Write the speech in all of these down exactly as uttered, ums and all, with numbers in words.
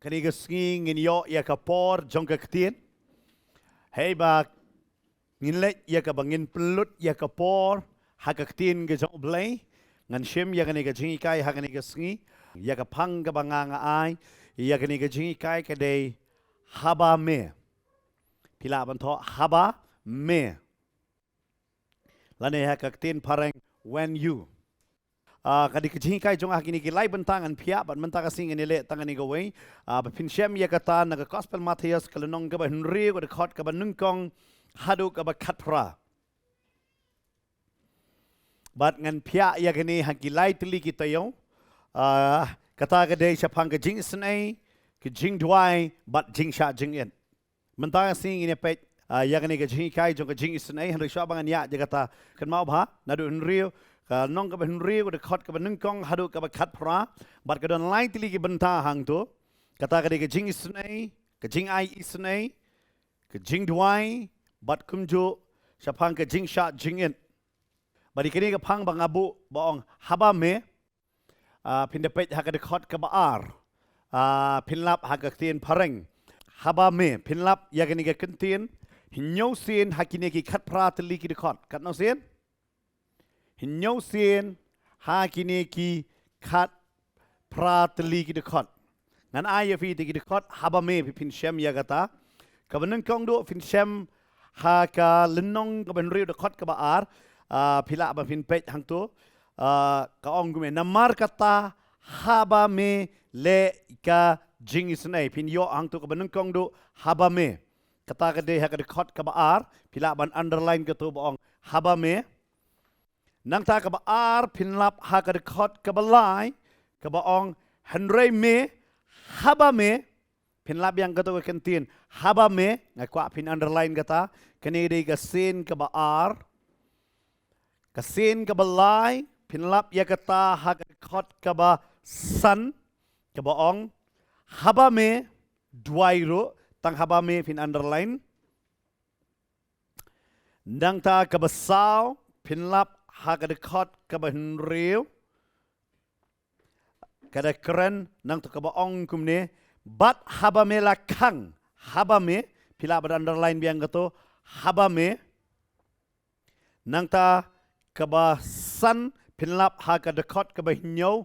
Kane ka sngi ngin ïoh ïa ka por jong ka ktien. Hei ba ngin leit ïa kaba ngin pynlut ïa ka por ha ka ktien ka jong U Blei. Ngan shim ïa kane ka jinghikai ha kane ka sngi. Ïa ka phang kaba nga nga ai ïa kane ka jinghikai ka dei haba me. Phi lah ban thoh haba me. Lane ha ka ktien phareng when you. Ah, ka dei ka jinghikai jong nga ha kine ki lai bynta ngan phiah, bad mynta ka sngi ngin ïaleh tang kane kawei. Ah, ba phin shem ïa kata na ka Gospel Mathaios ka lynnong kaba hynriew, ka dkhot kaba nyngkong haduh kaba khatphra. Bad ngan phiah ïa kane ha ki lai tylli ki taïew. Ah, kata ka dei shaphang ka jingisynei, ka jingduwai, bad jingshah jingit. Mynta ka sngi ngin ïa peit, ah, ïa kane ka jinghikai jong ka jingisynei, hynrei shuwa ba ngan ïa ïa kata, kynmaw bha, naduh hynriew, ka lynnong kaba hynriew, ka dkhot kaba nyngkong haduh kaba khatphra, bad ka don lai tylli ki bynta hangto. Kata ka dei ka jingisynei, ka jingai isynei, ka jingduwai, bad kumjuh shaphang ka jingshah jingit. Bad ïa kane ka phang ba nga buh ba ong haba me, ah, phin da peit ha ka dkhot kaba ar. Ah, phin lap ha ka ktien phareng. Haba me, phin lap ïa kane ka kyntien hynñiew sien ha kine ki khatphra tylli ki dkhot. Katno sien? Hynñiew sien ha kine ki khatphra tylli ki dkhot. Ngan ai ïa phi te ki dkhot haba me, phi phin shem ïa kata. Kaba nyngkong duh phin shem ha ka lynnong kaba hynriew dkhot kaba ar. Ah, phi lah ba phin peit hangto. Ah, ka ong kumne, namar kata haba me leh ka jingisynei. Phin ïoh hangto kaba nyngkong duh haba me. Kata ka dei ha ka dkhot kaba ar, phi lah ban underline kato ba ong haba me. Nangta kaba ar phin lap ha ka dkhot kaba lai, kaba ong hynrei me, haba me, phin lap biang kato ka kyntien haba me, nga kwah phin underline kata, kane dei ka sien kaba ar. Ka sien kaba lai, phin lap ïa kata ha ka dkhot kaba san, kaba ong haba me, duwai ruh, tang haba me phin underline. Nangta kaba saw, phin lap ha ka dkhot kaba hynriew. Ka da kren nangta kaba ong kumne, bad haba me la khang, haba me, phi lah ban underline biang kato, haba me. Nangta kaba san, phin lap ha ka dkhot kaba hynñiew,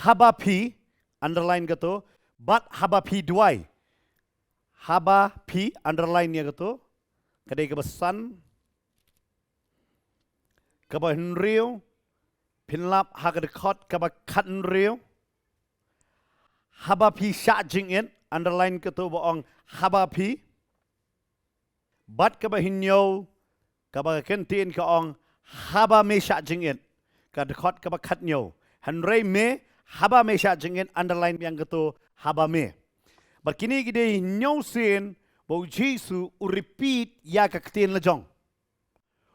haba phi, underline kato, bad haba phi duwai. Haba phi, underline ïa kato, ka dei kaba san. Kaba hynriew, phin lap ha ka dkhot kaba khathynriew. Haba phi shah jingit, underline kato ba ong haba phi. Bad kaba hynñiew, kaba ka kyntien ka ong haba me shah jingit. Ka dkhot kaba khathynñiew. Hynrei me, haba me shah jingit, underline biang kato haba me. Bad kine ki dei hynñiew sien ba U Jisu u repeat ïa ka ktien la jong.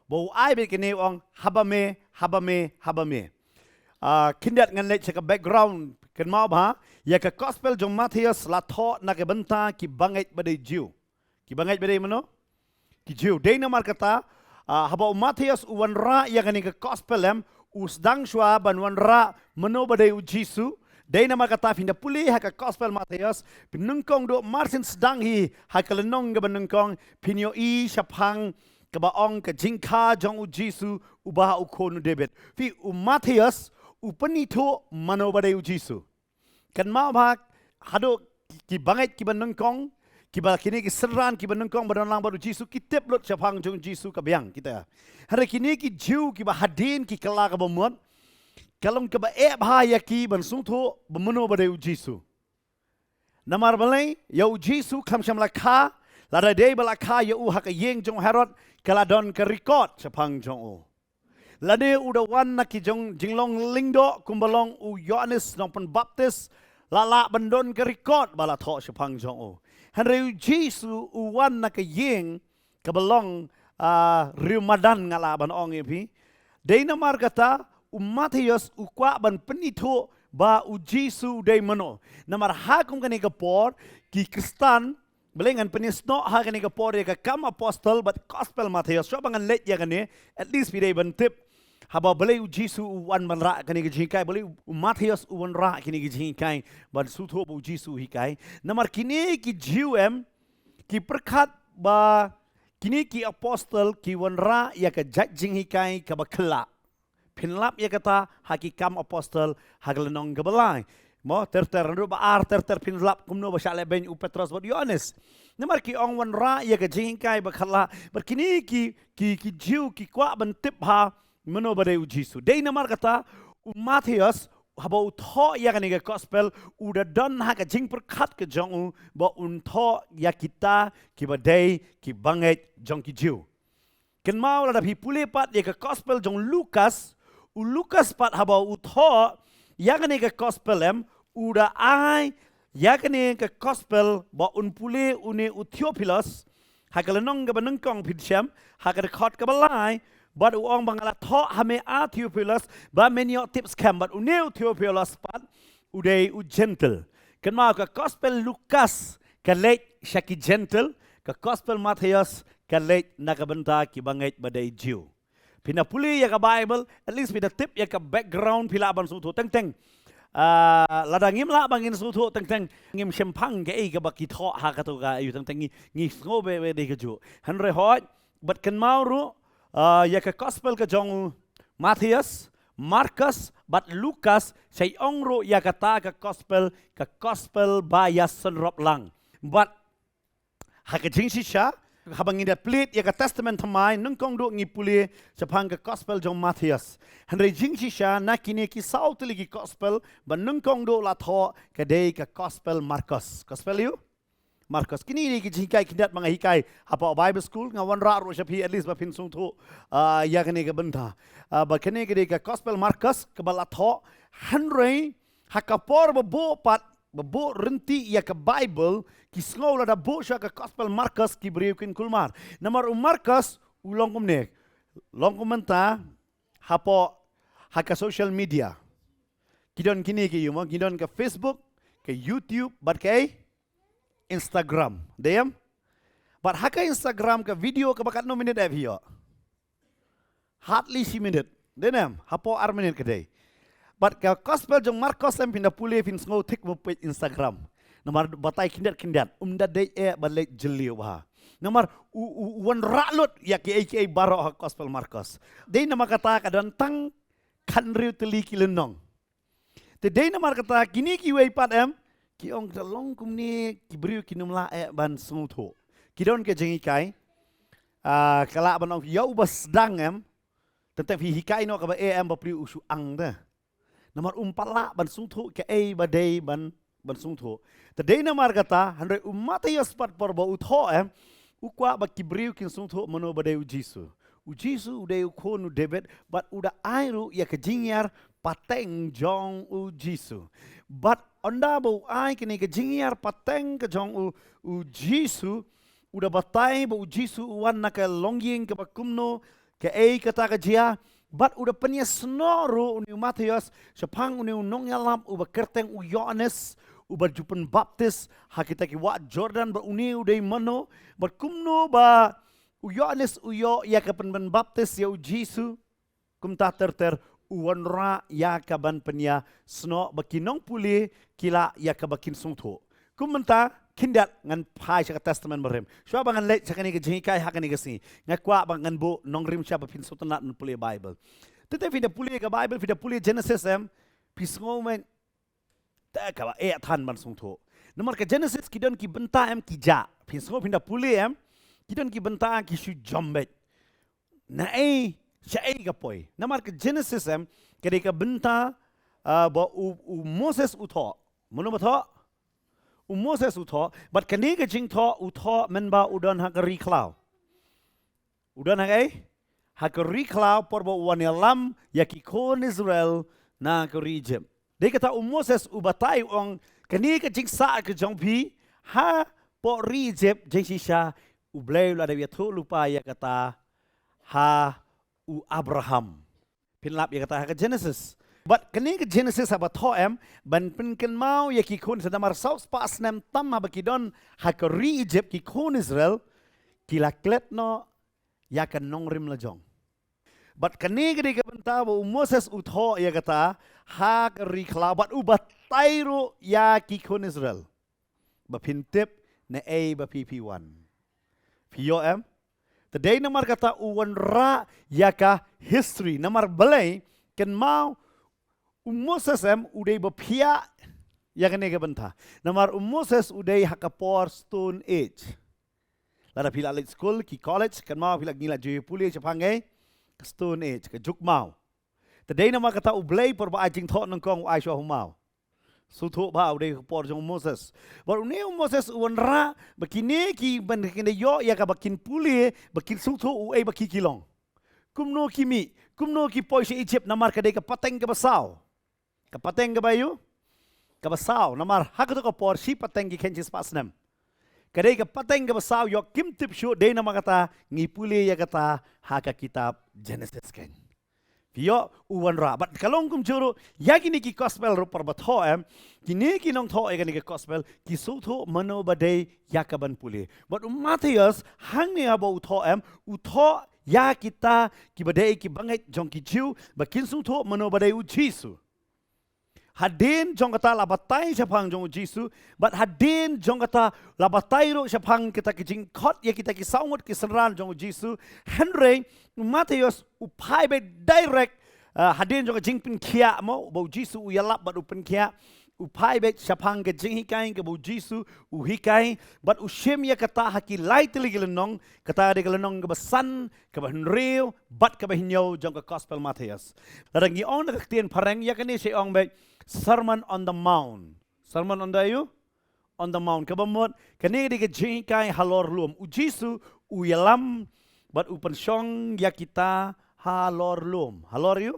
Ba u ai beit kane u ong haba me, haba me, haba me. Ah, khyndiat ngan leit sha ka background, kynmaw bha, ïa ka gospel jong Mathaios la thoh na ka bynta ki bangeit ba dei Jiw. Ki bangeit ba dei mano? Ki Jiw. Dei namar kata, ah, haba u Mathaios u wanrah ïa kane ka gospel em, u sdang shuwa ban wanrah mano ba dei U Jisu. Dei namar kata phin da pule ha ka gospel Mathaios, phin nyngkong duh mar shin sdang hi ha ka lynnong kaba nyngkong, phin ïohi shaphang kaba ong ka jingkha jong U Jisu uba ha u khun u David. Phi, u Mathaios u pynithuh mano ba dei U Jisu. Kynmaw bha, haduh ki bangeit kiba nyngkong, kiba kine ki synran kiba nyngkong ba don lang bad U Jisu, ki tip lut shaphang jong U Jisu ka biang kita. Hynrei kine ki Jiw kiba hadien ki kylla kaba mut, ka long kaba eh bha ïa ki ban sngewthuh ba mano ba dei U Jisu. Namar balei, ïa U Jisu khlem shym la kha, lada dei ba la kha ïa u ha ka ïing jong u Herod, ka la don ka record shaphang jong u. Lane u da wan na ki jong jinglong lyngdoh kumba long u Ïoannis Nongpynbaptis, la lah ban don ka record ba la thoh shaphang jong u. Hynrei U Jisu u wan na ka ïing kaba long, ah, riew madan nga lah ban ong ïa phi. Dei namar kata u Mathaios u kwah ban pynithuh ba U Jisu u dei mano. Namar ha kum kane ka por ki Khristan Balei ngan pyni snoh ha kane ka por ïa ka Kam Apostol bad Gospel Mathaios. Shuwa ba ngan leit ïa kane, at least phi dei ban tip. Haba balei u Jisu u wan ban rah kane ka jinghikai, balei u Mathaios u wan rah kane ka jinghikai, ban sngewthuh ba u Jisu u hikai. Namar kine ki Jiw em, ki pyrkhat ba kine ki apostol ki wan rah ïa ka jait jinghikai kaba khyllah. Phin lap ïa kata ha ki Kam Apostol ha ka lynnong kaba lai. Mo, ter ter, naduh ba ar ter ter phin lap kumno ba shah leh beiñ u Petros bad u Ïoannis. Namar ki ong wan rah ïa ka jinghikai ba khyllah. Bad kine ki, ki, ki Jiw ki kwah ban tip ha mano ba dei u Jisu. Dei namar kata u Mathaios haba u thoh ïa kane ka Gospel u da don ha ka jingpyrkhat ka jong u ba un thoh ïa kita kiba dei ki bangeit jong ki Jiw. Kynmaw lada phi pule pat ïa ka Gospel jong Lukas, u Lukas pat haba u thoh ïa kane ka Gospel em, u da ai ïa kane ka Gospel ba un pule une u Theophilus, ha ka lynnong kaba nyngkong phin shem, ha ka dkhot kaba lai, bad u ong ba nga la thoh ha me a Theophilus, ba men ïoh tip skhem, bad une u Theophilus pat u dei u Jentil. Kynmaw ka Gospel Lukas ka leit sha ki Jentil, ka Gospel Mathaios ka leit na ka bynta ki bangeit ba dei Jiw. Phin da pule ïa ka Bible, at least phi da tip ïa ka background phi lah ban sngewthuh teng teng. Ah, lada ngim lah ban ngin sngewthuh teng teng, ngim shemphang kaei kaba ki thoh ha kato ka ïu teng teng ngi, ngi sngew beit beit dei kajuh. Hynrei hooid, bad kynmaw ruh, ah, ïa ka Gospel ka jong u Mathaios, Markos, bad Lukas, sa ïa ong ruh ïa kata ka Gospel, ka Gospel ba ïasynrop lang. Bad ha ka jingshisha, haba ngi da plie ïa ka Testament Thymmai, nyngkong duh ngi pule shaphang ka Gospel jong Mathaios. Hynrei jingshisha, na kine ki saw tylli ki Gospel, ba nyngkong duh la thoh ka dei ka Gospel Markos. Gospel ïa u? Markos. Kine dei ki jinghikai khyndiat ba nga hikai hapoh Bible School, nga wanrah ruh sha phi at least ba phin sngewthuh, ah, ïa kane ka bynta. Ah, ba kane ka dei ka Gospel Markos kaba la thoh, hynrei ha ka por ba buh pat, ba buh ryntih ïa ka Bible, ki sngew lada buh shuwa ka Gospel Markos ki briew kin kulmar. Namar u Markos u long kumne, long kum mynta hapoh, ha ka social media. Ki don kine ki ïu mo, ki don ka Facebook, ka YouTube, bad ka Instagram. Dei em? Bad ha ka Instagram ka video kaba katno minit eh phi ïoh? Hardly shi minit. Dei em? Hapoh ar minit ka dei. Bad ka Gospel jong Markos em phin da pule phin sngew thik mo peit Instagram. Namar batai khyndiat khyndiat. Um da dei eh ba leit jylliew bha. Namar u, u, u wanrah lut ïa kiei kiei baroh ha Gospel Markos. Dei namar kata ka don tang khathynriew tylli ki lynnong. Te dei namar kata kine kiwei pat em, ki ong ka long kumne ki briew kin ym lah eh ban sngewthuh. Ki don ka jinghikai, ah, ka lah ban ong ïa uba sdang em, teng teng phi hikai noh kaba eh em bapli u shu ang te. Namar um pat lah ban sngewthuh kaei ba dei ban, ban sngewthuh. Te dei namar kata, hynrei u Mathaios pat por ba u thoh em, u kwah ba ki briew kin sngewthuh mano ba dei u Jisu. U Jisu u dei u khun u David, bad u da ai ruh ïa ka jingïar pateng jong u Jisu. Bad ynda ba u ai kane ka jingïar pateng ka jong u, u Jisu, u da batai ba u Jisu u wan na ka longïing kaba kumno, kaei kata ka jia, bad u da pynïasnoh ruh une u Mathaios shaphang une u nongïalam uba kyrteng u Ïoannis, uba ju pynbaptis ha kita ki wah Jordan, bad une u dei mano, bad kumno ba u Ïoannis u ïoh ïa ka pynpynbaptis ïa u Jisu. Kumta ter ter u wanrah ïa ka ban pynïasnoh ba ki nongpule ki lah ïa kaba kin sngewthuh. Kum mynta khyndiat ngan phai sha ka Testament Barim. Shuwa ba ngan leit sha kane ka jinghikai ha kane ka sngi, nga kwah ba ngan buh nongrim sha ba phin sngewtynnat ban pule Bible. Te te phin da pule ka Bible, phin da pule Genesis em, phi sngew meh, te kaba eh than ban sngewthuh. Namar ka Genesis ki don ki bynta em ki jah. Phin sngew phin da pule em, ki don ki bynta ki shu jam beit. Naei, shaei ka poi. Namar ka Genesis em, ka dei ka bynta, ah, ba u, u Moses u thoh. Mano ba thoh? U Moses u thoh, bad kane ka jingthoh u thoh mynba u don ha ka ri khlaw. U don ha kaei? Ha ka ri khlaw por ba u wan ïalam ïa ki khun Israel na ka ri Egypt. Dei kata u Moses u batai u ong kane ka jingsah ka jong phi hapoh ri Egypt jingshisha U Blei u la dep ïathuh lypa ïa kata ha u Abraham. Phin lap ïa kata ha ka Genesis. Bad kane ka Genesis haba thoh em, ban pynkynmaw ïa ki khun Israel namar saw spah snem tam haba ki don ha ka ri Egypt, ki khun Israel ki la klet noh ïa ka nongrim lajong. Bad kane ka dei ka bynta ba u Moses u thoh ïa kata ha ka ri khlaw, bad u batai ruh ïa ki khun Israel ba phin tip naei ba phi phi wan. Phi ïoh em? Te dei namar kata u wanrah ïa ka history, namar balei? Kynmaw, u Moses em u dei ba phiah ïa kane ka bynta. Namar u Moses u dei ha ka por Stone Age. Lada phi la leit skul ki college, kynmaw phi la, ngi la ju ïa pule shaphang ei ka Stone Age, ka juk maw. Te dei namar kata U Blei por ba ai jingthoh nyngkong u ai shuwa u maw. Sngewthuh ba u dei ka por jong u Moses. Bad une u Moses u wanrah ba kine ki ban kine ïoh ïa kaba kin pule, ba kin sngewthuh uei ba ki ki long. Kumno ki mih, kumno ki poi sha Egypt, namar ka dei ka pateng kaba saw. Ka pateng kaba ïoh, kaba saw, namar ha kato ka por shi pateng ki khein shi spah snem. Ka dei ka pateng kaba saw, ïoh kim tip shuh, dei namar kata ngi pule ïa kata ha ka kitab Genesis khein. Phi ïoh, u wanrah. Bad ka long kumjuh ruh ïa kine ki gospel ruh por ba thoh em, kine ki nongthoh ïa kine ki gospel ki sngewthuh mano ba dei ïa kaban pule. Bad u Mathaios hangne haba u thoh em, u thoh ïa kita kiba dei ki bangeit jong ki Jiw ba kin sngewthuh mano ba dei u Jisu. Hadien jong kata la batai shaphang jong u Jisu, bad hadien jong kata la batai ruh shaphang kita ki jingkhot ïa kita ki saw ngut ki synran jong u Jisu. Hynrei u Mathaios u phai beit direct, ah, hadien jong ka jingpynkhiah mo, ba u Jisu u ïalap bad u pynkhiah, u phai beit shaphang ka jinghikai kaba u Jisu u hikai, bad u shim ïa kata ha ki lai tylli ki lynnong, kata dei ka lynnong kaba san, kaba hynriew bad kaba hynñiew jong ka gospel Mathaios. Lada ngi ong da ka ktien phareng ïa kane, shi ong beit Sermon on the Mount. Sermon on the ïoh? On the Mount. Kaba mut kane dei ka jinghikai halor lum. U Jisu u ïalam bad u pynshong ïa kita halor lum. Halor ïoh?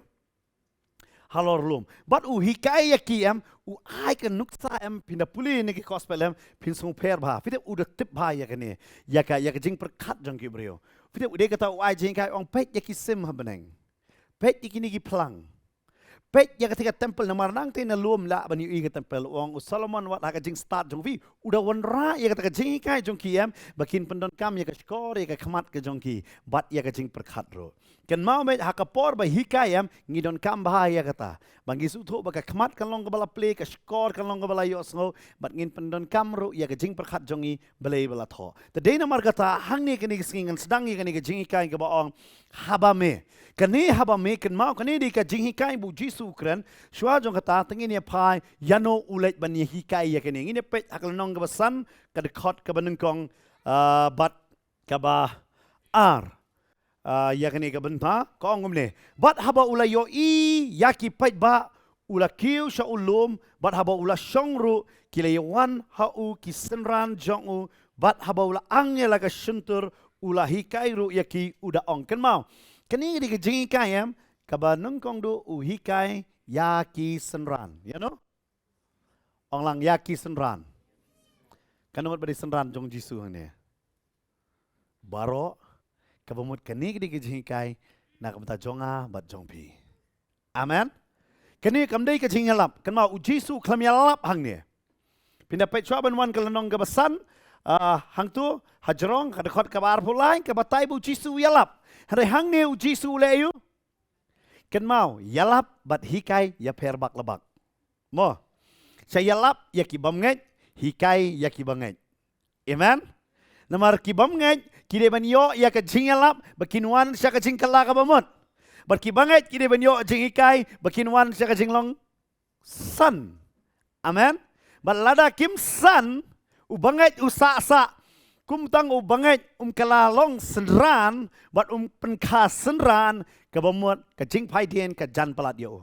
Halor lum. Bad u hikai ïa ki em, u ai ka nuksa em, phin da pule ïa kine ki gospel em, phin sngewpher bha. Phi tip u da tip bha ïa kane, ïa ka, ïa ka jingpyrkhat jong ki briew. Phi tip u dei kata u ai jinghikai, ong peit ïa ki sim ha bneng. Peit ïa kine ki phlang. Peit ïa kata ka temple, namar nangta na lum lah ban ïohi ka temple, ong u Solomon wat ha ka jingstad jong phi. U da wanrah ïa kata ka jinghikai jong ki em, ba kin pyndonkam ïa ka shkor, ïa ka khmat ka jong ki, bad ïa ka jingpyrkhat ruh. Kynmaw beit ha ka por ba hikai em, ngi donkam bha ïa kata. Ba ngi sngewthuh ba ka khmat kan long kaba la plie, ka shkor kan long kaba la ïohsngew, bad ngin pyndonkam ruh ïa ka jingpyrkhat jong ngi balei ba la thoh. Te dei namar kata hangne kane ka sngi ngan sdang ïa kane ka jinghikai kaba ong haba me. Kane haba me, kynmaw kane dei ka jinghikai ba u Jisu u kren, shuwa jong kata te ngin ïa phai ïano u leit ban ïa hikai ïa kane. Ngin ïa peit ha ka lynnong kaba san, ka dkhot kaba nyngkong, ah, bad kaba ar. Ah, ïa kane ka bynta, ka ong kumne. Bad haba u la ïohi ïa ki paidbah, u la kiew sha u lum, bad haba u la shong ruh, ki la ïa wan ha u ki synran jong u, bad haba u la ang ïa la ka shyntur, u la hikai ruh ïa ki, u da ong. Kynmaw, kane dei ka jinghikai em, kaba nyngkong duh u hikai ïa ki synran. Ïano? Ong lang ïa ki synran. Katno ngut ba dei synran jong u Jisu hangne? Baroh, kaba mut kane ka dei ka jinghikai na ka bynta jong nga bad jong phi. Amen. Kane kam dei ka jingïalap. Kynmaw u Jisu u khlem ïalap hangne. Phin da peit shuwa ban wan ka lynnong kaba san, ah, hangto, hajrong, ka dkhot kaba arphew lai, ka batai ba u Jisu u ïalap. Hynrei hangne u Jisu u leh aïu? Kynmaw, ïalap bad hikai ïapher bak la bak. Mo. Sha ïalap ïa ki bym ngeit, hikai ïa ki ba ngeit. Amen. Namar ki bym ngeit ki dei ban ïoh ïa ka jingïalap ba kin wan sha ka jingkylla kaba mut. Bad ki ba ngeit ki dei ban ïoh jinghikai ba kin wan sha ka jinglong san. Amen. Bad lada kim san, u ba ngeit u sah sah. Kum tang u ba ngeit um kylla long synran bad um pynkha synran, kaba mut ka jingphaidien ka jan palat ïa u.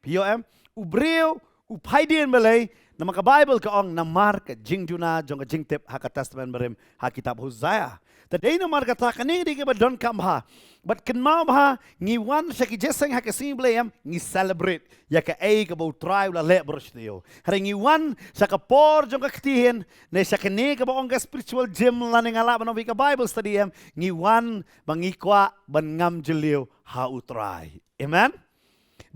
Phi ïoh em? U briew u phaidien balei? Namar ka Baibl ka ong namar ka jingduna jong ka jingtip ha ka Testament Barim, ha kitab Hosea. Te dei namar kata kane dei kaba donkam bha. Bad kynmaw bha, ngi wan sha ki jingïaseng ha ka sngi Blei em, ngi celebrate ïa kaei kaba u Trai u la leh baroh shi taïew. Hynrei ngi wan sha ka por jong ka ktien, ne sha kane kaba ong ka spiritual gym lane nga lah ban ong phi ka Bible study em, ngi wan ba ngi kwah ban ngam jylliew ha u Trai. Amen.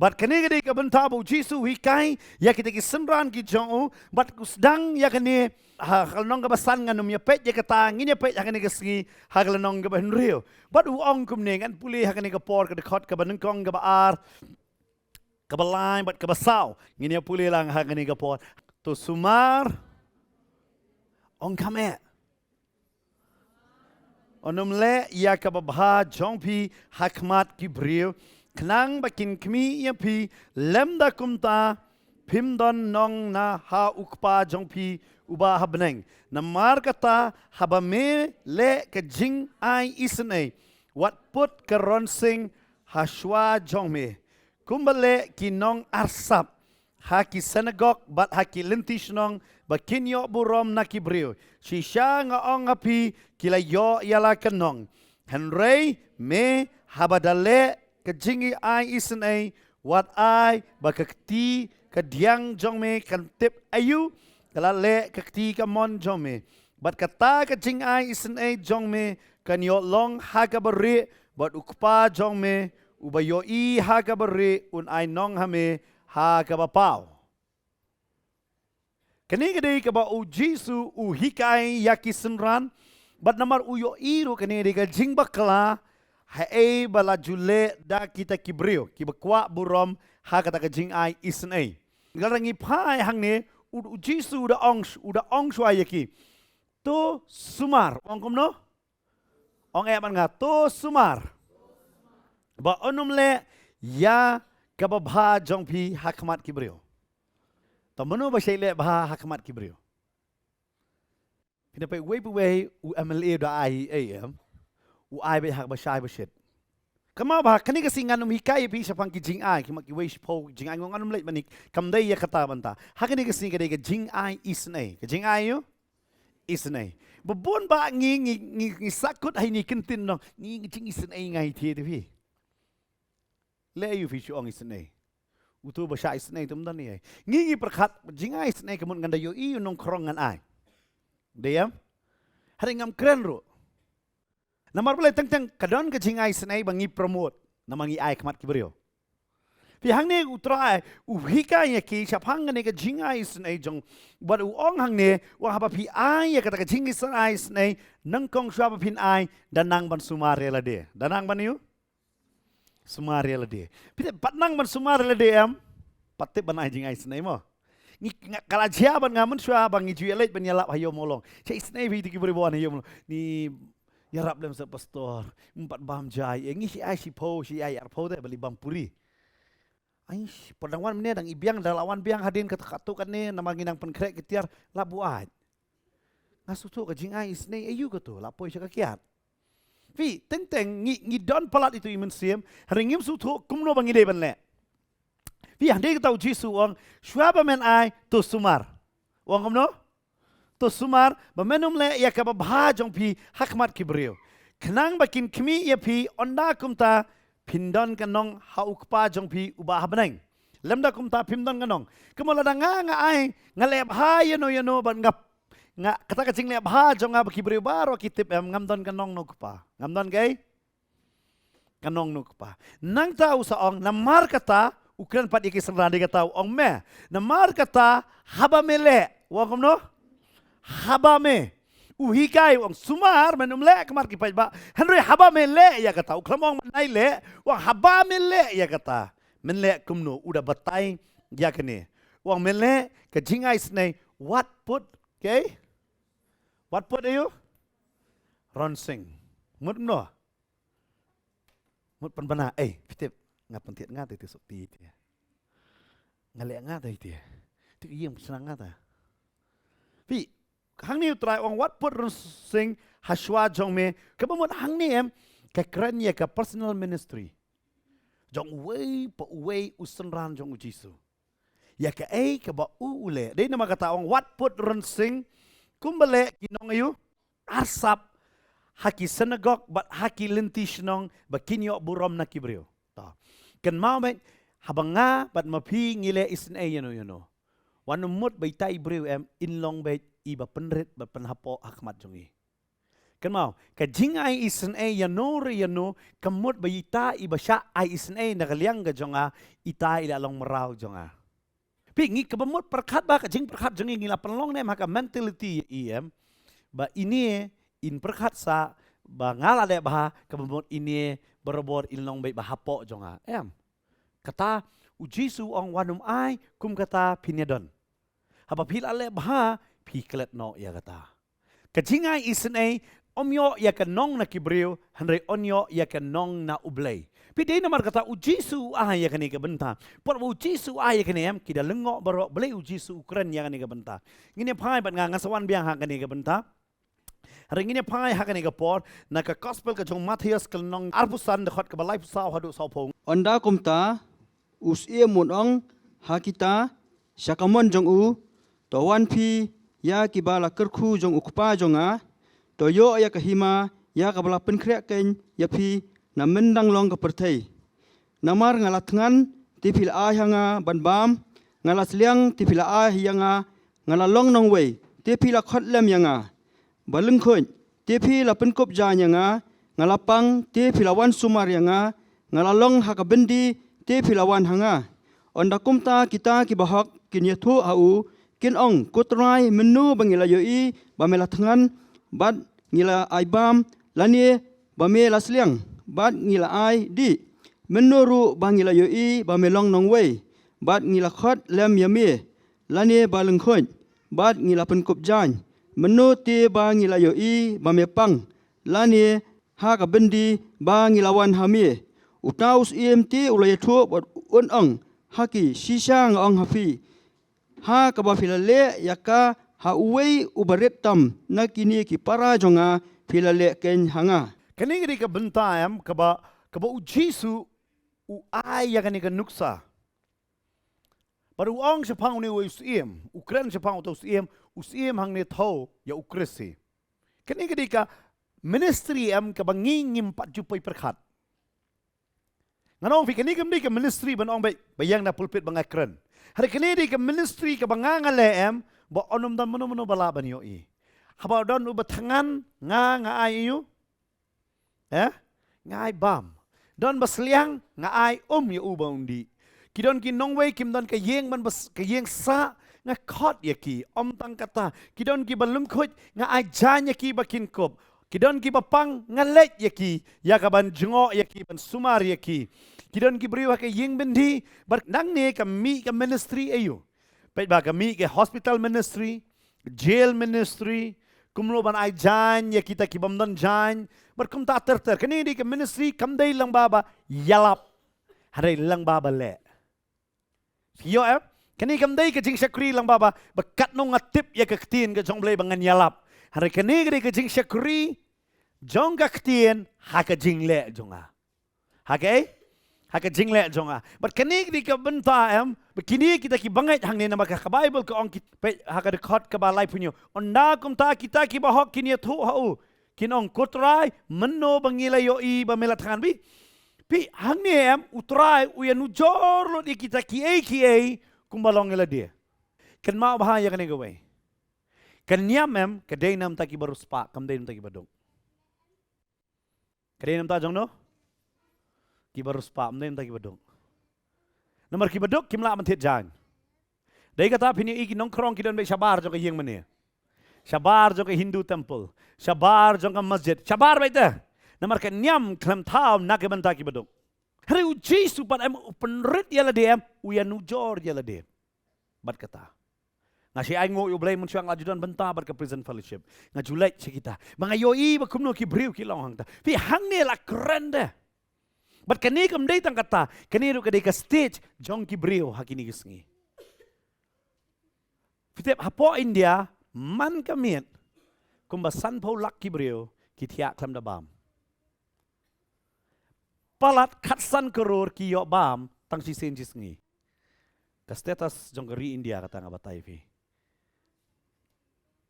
Bad kane ka dei ka bynta ba u Jisu u hikai ïa kita ki synran ki jong u, bad u sdang ïa kane ha ka lynnong kaba san, ngan ym ïa peit ïa kata, ngin ïa peit ha kane ka sngi ha ka lynnong kaba hynriew. Bad u ong kumne, ngan pule ha kane ka por ka dkhot kaba nyngkong, kaba ar, kaba lai bad kaba saw. Ngin ïa pule lang ha kane ka por. To sumar, ong kham eh. Yn ym leh ïa kaba bha jong phi ha khmat ki briew, khnang ba kin khmih ïa phi, lymda kumta phim don nong na ha u Kpa jong phi uba ha bneng. Namar kata, haba me leh ka jingai isynei, wat put ka ronsing ha shuwa jong me, kumba leh ki nongarsap ha ki synagog bad ha ki lynti shnong, ba kin ïoh burom na ki briew. Shisha nga ong ha phi, ki la ïoh ïa la ka nong. Hynrei me, haba da leh ka jingai isynei, wat ai ba ka kti kadiang jong me kan tip aïu ka la leh ka kti kamon jong me. Bad kata ka jingai isynei jong me kan ïoh long ha kaba rieh, bad u Kpa jong me uba ïohi ha kaba rieh un ai nong ha me ha kaba paw. Kane ka dei kaba u Jisu u hikai ïa ki synran, bad namar u ïohi ruh kane ka dei ka jingbakla haei ba la ju leh da kita ki briew kiba kwah burom ha kata ka jingai isynei. Lada ngi phai hangne, u, u Jisu u da ong, u da ong shuwa ïa ki, to sumar. Ong kumno? Ong eh bad nga, to sumar, ba yn ym leh ïa kaba bha jong phi ha khmat ki briew. To mano ba shait leh bha ha khmat ki briew? Phi na peit, uwei pa uwei u M L A u da ai ei, em, u ai beit ha kaba shai ba shit. Kynmaw ba kane ka sngi ngan ym hikai ïa phi shaphang ki jingai, ki ma, kiwei shiphew jingai, ngan ym leit ban ïa, kam dei ïa kata bynta. Ha kane ka sngi ka dei ka jingai isynei. Ka jingai ïa u isynei. Ba bun ba ngi, ngi, ngi, ngi sahkut ha ine i kyntien, nong, ngi, ngi jingisynei nga hi te te phi. Leh aïu phi shu ong isynei? Uto ba shah isynei te ym don ei ei. Ngi, ngi pyrkhat jingai isynei, ka mut ngan da ïohi u nongkhrong ngan ai. Dei em? Hynrei ngam kren ruh. Namar balei? Teng teng ka don ka jingai isynei ba ngi promote, namar ngi ai khmat ki briew. Phi, hangne u Trai u hikai ïa ki shaphang kane ka jingai isynei jong, bad u ong hangne, u ong haba phi ai ïa kata ka jingisynei, nyngkong shuwa ba phin ai, da nang ban sumar ïa lade. Da nang ban ïa u sumar ïa lade. Phi tip, pat nang ban sumar ïa lade em, pat tip ban ai jingai isynei mo. Ngi, nga, ka la jia bad nga mynshuwa ba ngi ju ïa leit ban ïalap ha ïew mawlong. Sha isynei phi, te ki briew ba wan ha ïew mawlong, ni ïarap lem sa pastor, ym pat bam jai. Eh, ngi shi ai shiphew, shi ai arphew te, balei bam puri? Ai, pat dang wan mynne, dang i biang, da la wan biang hadien kata, kato kane, namar ngi nang pynkhreh ki tiar, la buaid. Nga sngewthuh ka jingai isynei aïu kato, la poi sha ka kiad. Phi, teng teng ngi, ngi don palat itu i mynsiem, hynrei ngim sngewthuh kumno ba ngi dei ban leh. Phi, hynrei kata u Jisu u ong, shuwa ba men ai, to sumar. U ong kumno? To sumar, ba men ym leh ïa kaba bha jong phi ha khmat ki briew, khnang ba kin khmih ïa phi, ynda kumta phin don ka nong ha u Kpa jong phi uba ha bneng. Lymda kumta phim don ka nong. Ka mut lada nga, nga ai, nga leh bha ïano ïano, bad nga, nga, kata ka jingleh bha jong nga ba ki briew baroh ki tip, em, ngam don ka nong na u Kpa. Ngam don kaei? Ka nong na u Kpa. Nangta u sa ong, namar kata, u kren pat ïa ki synran, dei kata u ong, me, namar kata, haba me leh. U ong kumno? Haba me. U hikai, u ong sumar, men ym leh ha khmat ki paidbah. Hynrei haba me leh ïa kata, u khlem ong ban ai leh, u ong haba me leh ïa kata, men leh kumno? U da batai ïa kane. U ong men leh ka jingai isynei, wat put, okay? Wat put aïu? Ronsing. Mut kumno? Mut pynbna, eh, phi tip, nga pynthied nga te, te sopti te. Nga leh nga te te. Te ïing pynshna nga te. Phi, hangne u Trai u ong wat put ronsing ha shuwa jong me, kaba mut hangne em, ka kren ïa ka personal ministry jong uwei pa uwei u synran jong u Jisu. Ïa kaei kaba u, u leh. Dei namar kata u ong wat put ronsing, kumba leh ki nong aïu? Arsap ha ki synagog bad ha ki lynti shnong, ba kin ïoh burom na ki briew. To. Kynmaw beit, haba nga bad ma phi ngi leh isynei ïano ïano, wat nym mut ba itai i briew em, in long beit iba pynrit bad pynhapoh ha khmat jong ngi. Kynmaw, ka jingai isynei ïano re ïano, ka mut ba ita iba shah ai isynei na ka liang ka jong nga, ita i la long mraw jong nga. Phi ngi kaba mut pyrkhat ba ka jingpyrkhat jong ngi, ngi la pynlong ne em ha ka mentality ïa i em. Ba ine in pyrkhat sa ba nga la leh bha, kaba mut ine barabor in long beit ba hapoh jong nga. Em. Kata u Jisu u ong, wat nym ai kum kata phin ïa don. Haba phi la leh bha, phi klet noh ïa kata. Ka jingai isynei ym ïoh ïa ka nong na ki briew, hynrei yn ïoh ïa ka nong na U Blei. Phi dei namar kata u Jisu u ai ïa kane ka bynta. Por ba u Jisu u ai ïa kane em, ki da lyngngoh baroh balei u Jisu u kren ïa kane ka bynta. Ngin ïa phai bad nga, nga sa wan biang ha kane ka bynta. Hynrei ngin ïa phai ha kane ka por na ka Gospel ka jong u Mathaios ka lynnong arphew san, dkhot kaba laiphew saw haduh sawphew. Ynda kumta u syiem un ong ha kita sha ka mon jong u, to wan phi ïa kiba la kyrkhu jong u Kpa jong nga, to ïoh ïa ka hima ïa kaba la pynkhreh keiñ ïa phi na myndang long ka pyrthei. Namar nga la thngan, te phi la ai ha nga ban bam, nga la sliang, te phi la ai ïa nga, nga la long nongwei, te phi la khot lem ïa nga. Ba lyngkhuid, te phi la pynkup jaiñ ïa nga, nga la pang, te phi la wan sumar ïa nga, nga la long ha ka byndi, te phi la wan ha nga. Ynda kumta kita kiba hok kin ïathuh ha u, kin ong, ko Trai, mynno ba ngi la ïohi ba me la thngan bad ngi la ai bam, lane ba me la sliang bad ngi la ai dih? Mynno ruh ba ngi la ïohi ba me long nongwei bad ngi la khot lem ïa me, lane ba lyngkhuid bad ngi la pynkup jaiñ? Mynno te ba ngi la ïohi ba me pang, lane ha ka byndi ba ngi la wan ha me? Uta u syiem te u la ïathuh bad un ong ha ki, shisha nga ong ha phi, ha kaba phi la leh ïa ka ha uwei uba rit tam na kine ki para jong nga, phi la leh keiñ ha nga. Kane ka dei ka bynta em kaba, kaba u Jisu u ai ïa kane ka nuksa. Bad u ong shaphang une uwei u syiem, u kren shaphang uta u syiem, u syiem hangne thew ïa u Khrist hi. Kane ka dei ka ministry em kaba ngi ngim pat ju poi pyrkhat. Ngan ong phi kane kam dei ka ministry ban ong ba, ba ïeng na pulpit ba nga kren. Hynrei kane dei ka ministry kaba nga nga leh em, ba yn ym don mano mano ba lah ban ïohi. Haba don uba thngan, nga nga ai ïa u. Eh? Nga ai bam. Don ba sliang, nga ai um ïa u ba un dih. Ki don ki nongwei kim don ka ïing ban bas, ka ïing sah, nga khot ïa ki. Ym tang kata, ki don kiba lyngkhuid, nga ai jaiñ ïa ki ba kin kup. Ki don kiba pang, nga leit ïa ki, ïa ka ban jngoh ïa ki, ban sumar ïa ki. Ki don ki briew ha ka ïing byndi, bad nangne ka mih ka ministry aïu. Peit ba ka mih ka hospital ministry, jail ministry, kumno ban ai jaiñ ïa kita kibym don jaiñ, bad kumta ter ter. Kane dei ka ministry kam dei lyngba ba ïalap, hynrei lyngba ba leh. Ïoh em? Kane kam dei ka jingshakri lyngba ba, ba katno nga tip ïa ka ktien ka jong U Blei ba ngan ïalap. Hynrei kane ka dei ka jingshakri jong ka ktien ha ka jingleh jong nga. Ha kaei? Ha ka jingleh jong nga. Bad kane ka dei ka bynta em, ba kine kita ki bangeit hangne namar ka Baibl ka ong ki, peit ha ka dkhot kaba laiphew hynñiew. Ynda kumta kita kiba hok kin ïathuh ha u, kin ong, ko Trai, mynno ba ngi la ïohi ba me la thngan? Phi, phi, hangne em, u Trai u ïanujor lut ïa kita kiei kiei kumba long ïa lade. Kynmaw bha ïa kane kawei. Ka niam em, ka dei na bynta kiba riewspah, kam dei na bynta kiba duk. Ka dei na bynta jong no? Kiba riewspah, ym dei na bynta kiba duk. Namar kiba duk kim lah ban thied jaiñ. Dei kata phin ïohi ki nongkhrong ki don beit shabar jong ka ïing mane, shabar jong ka Hindu temple, shabar jong ka masjid, shabar beit te. Namar ka niam khlem thaw na ka bynta kiba duk. Hynrei u Jisu pat em u pynrit ïa lade em, u ïanujor ïa lade. Bad kata, nga shu ai nguh ïa U Blei mynshuwa nga la ju don bynta bad ka Prison Fellowship. Nga ju leit sha kita ba nga ïohi ba kumno ki briew ki long hangta. Phi, hangne la kren de. Bad kane kam dei tang kata, kane ruh ka dei ka stage jong ki briew ha kine ki sngi. Phi tip hapoh India man ka miet kumba sanphew lak ki briew ki thiah khlem da bam. Palat khatsan klur ki ïoh bam tang shisien shi sngi. Ka status jong ka ri India kata nga batai phi.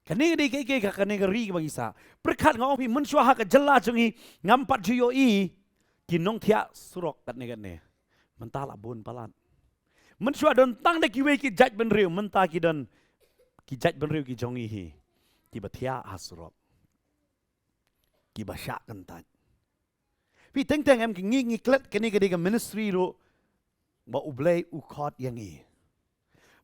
Kane ka dei kaei kaei ka, kane ka ri kaba ngi sah. Pyrkhat, nga ong phi, mynshuwa ha ka jylla jong ngi ngam pat ju ïohi ki nongthiah surok katne katne. Mynta la bun palat. Mynshuwa don tang da kiwei ki jaitbynriew, mynta ki don ki jaitbynriew ki jong ngi hi kiba thiah ha surok. Kiba shah kyntait. Phi teng teng em, ki ngi ngi klet kane ka dei ka ministry ruh ba U Blei u khot ïa ngi.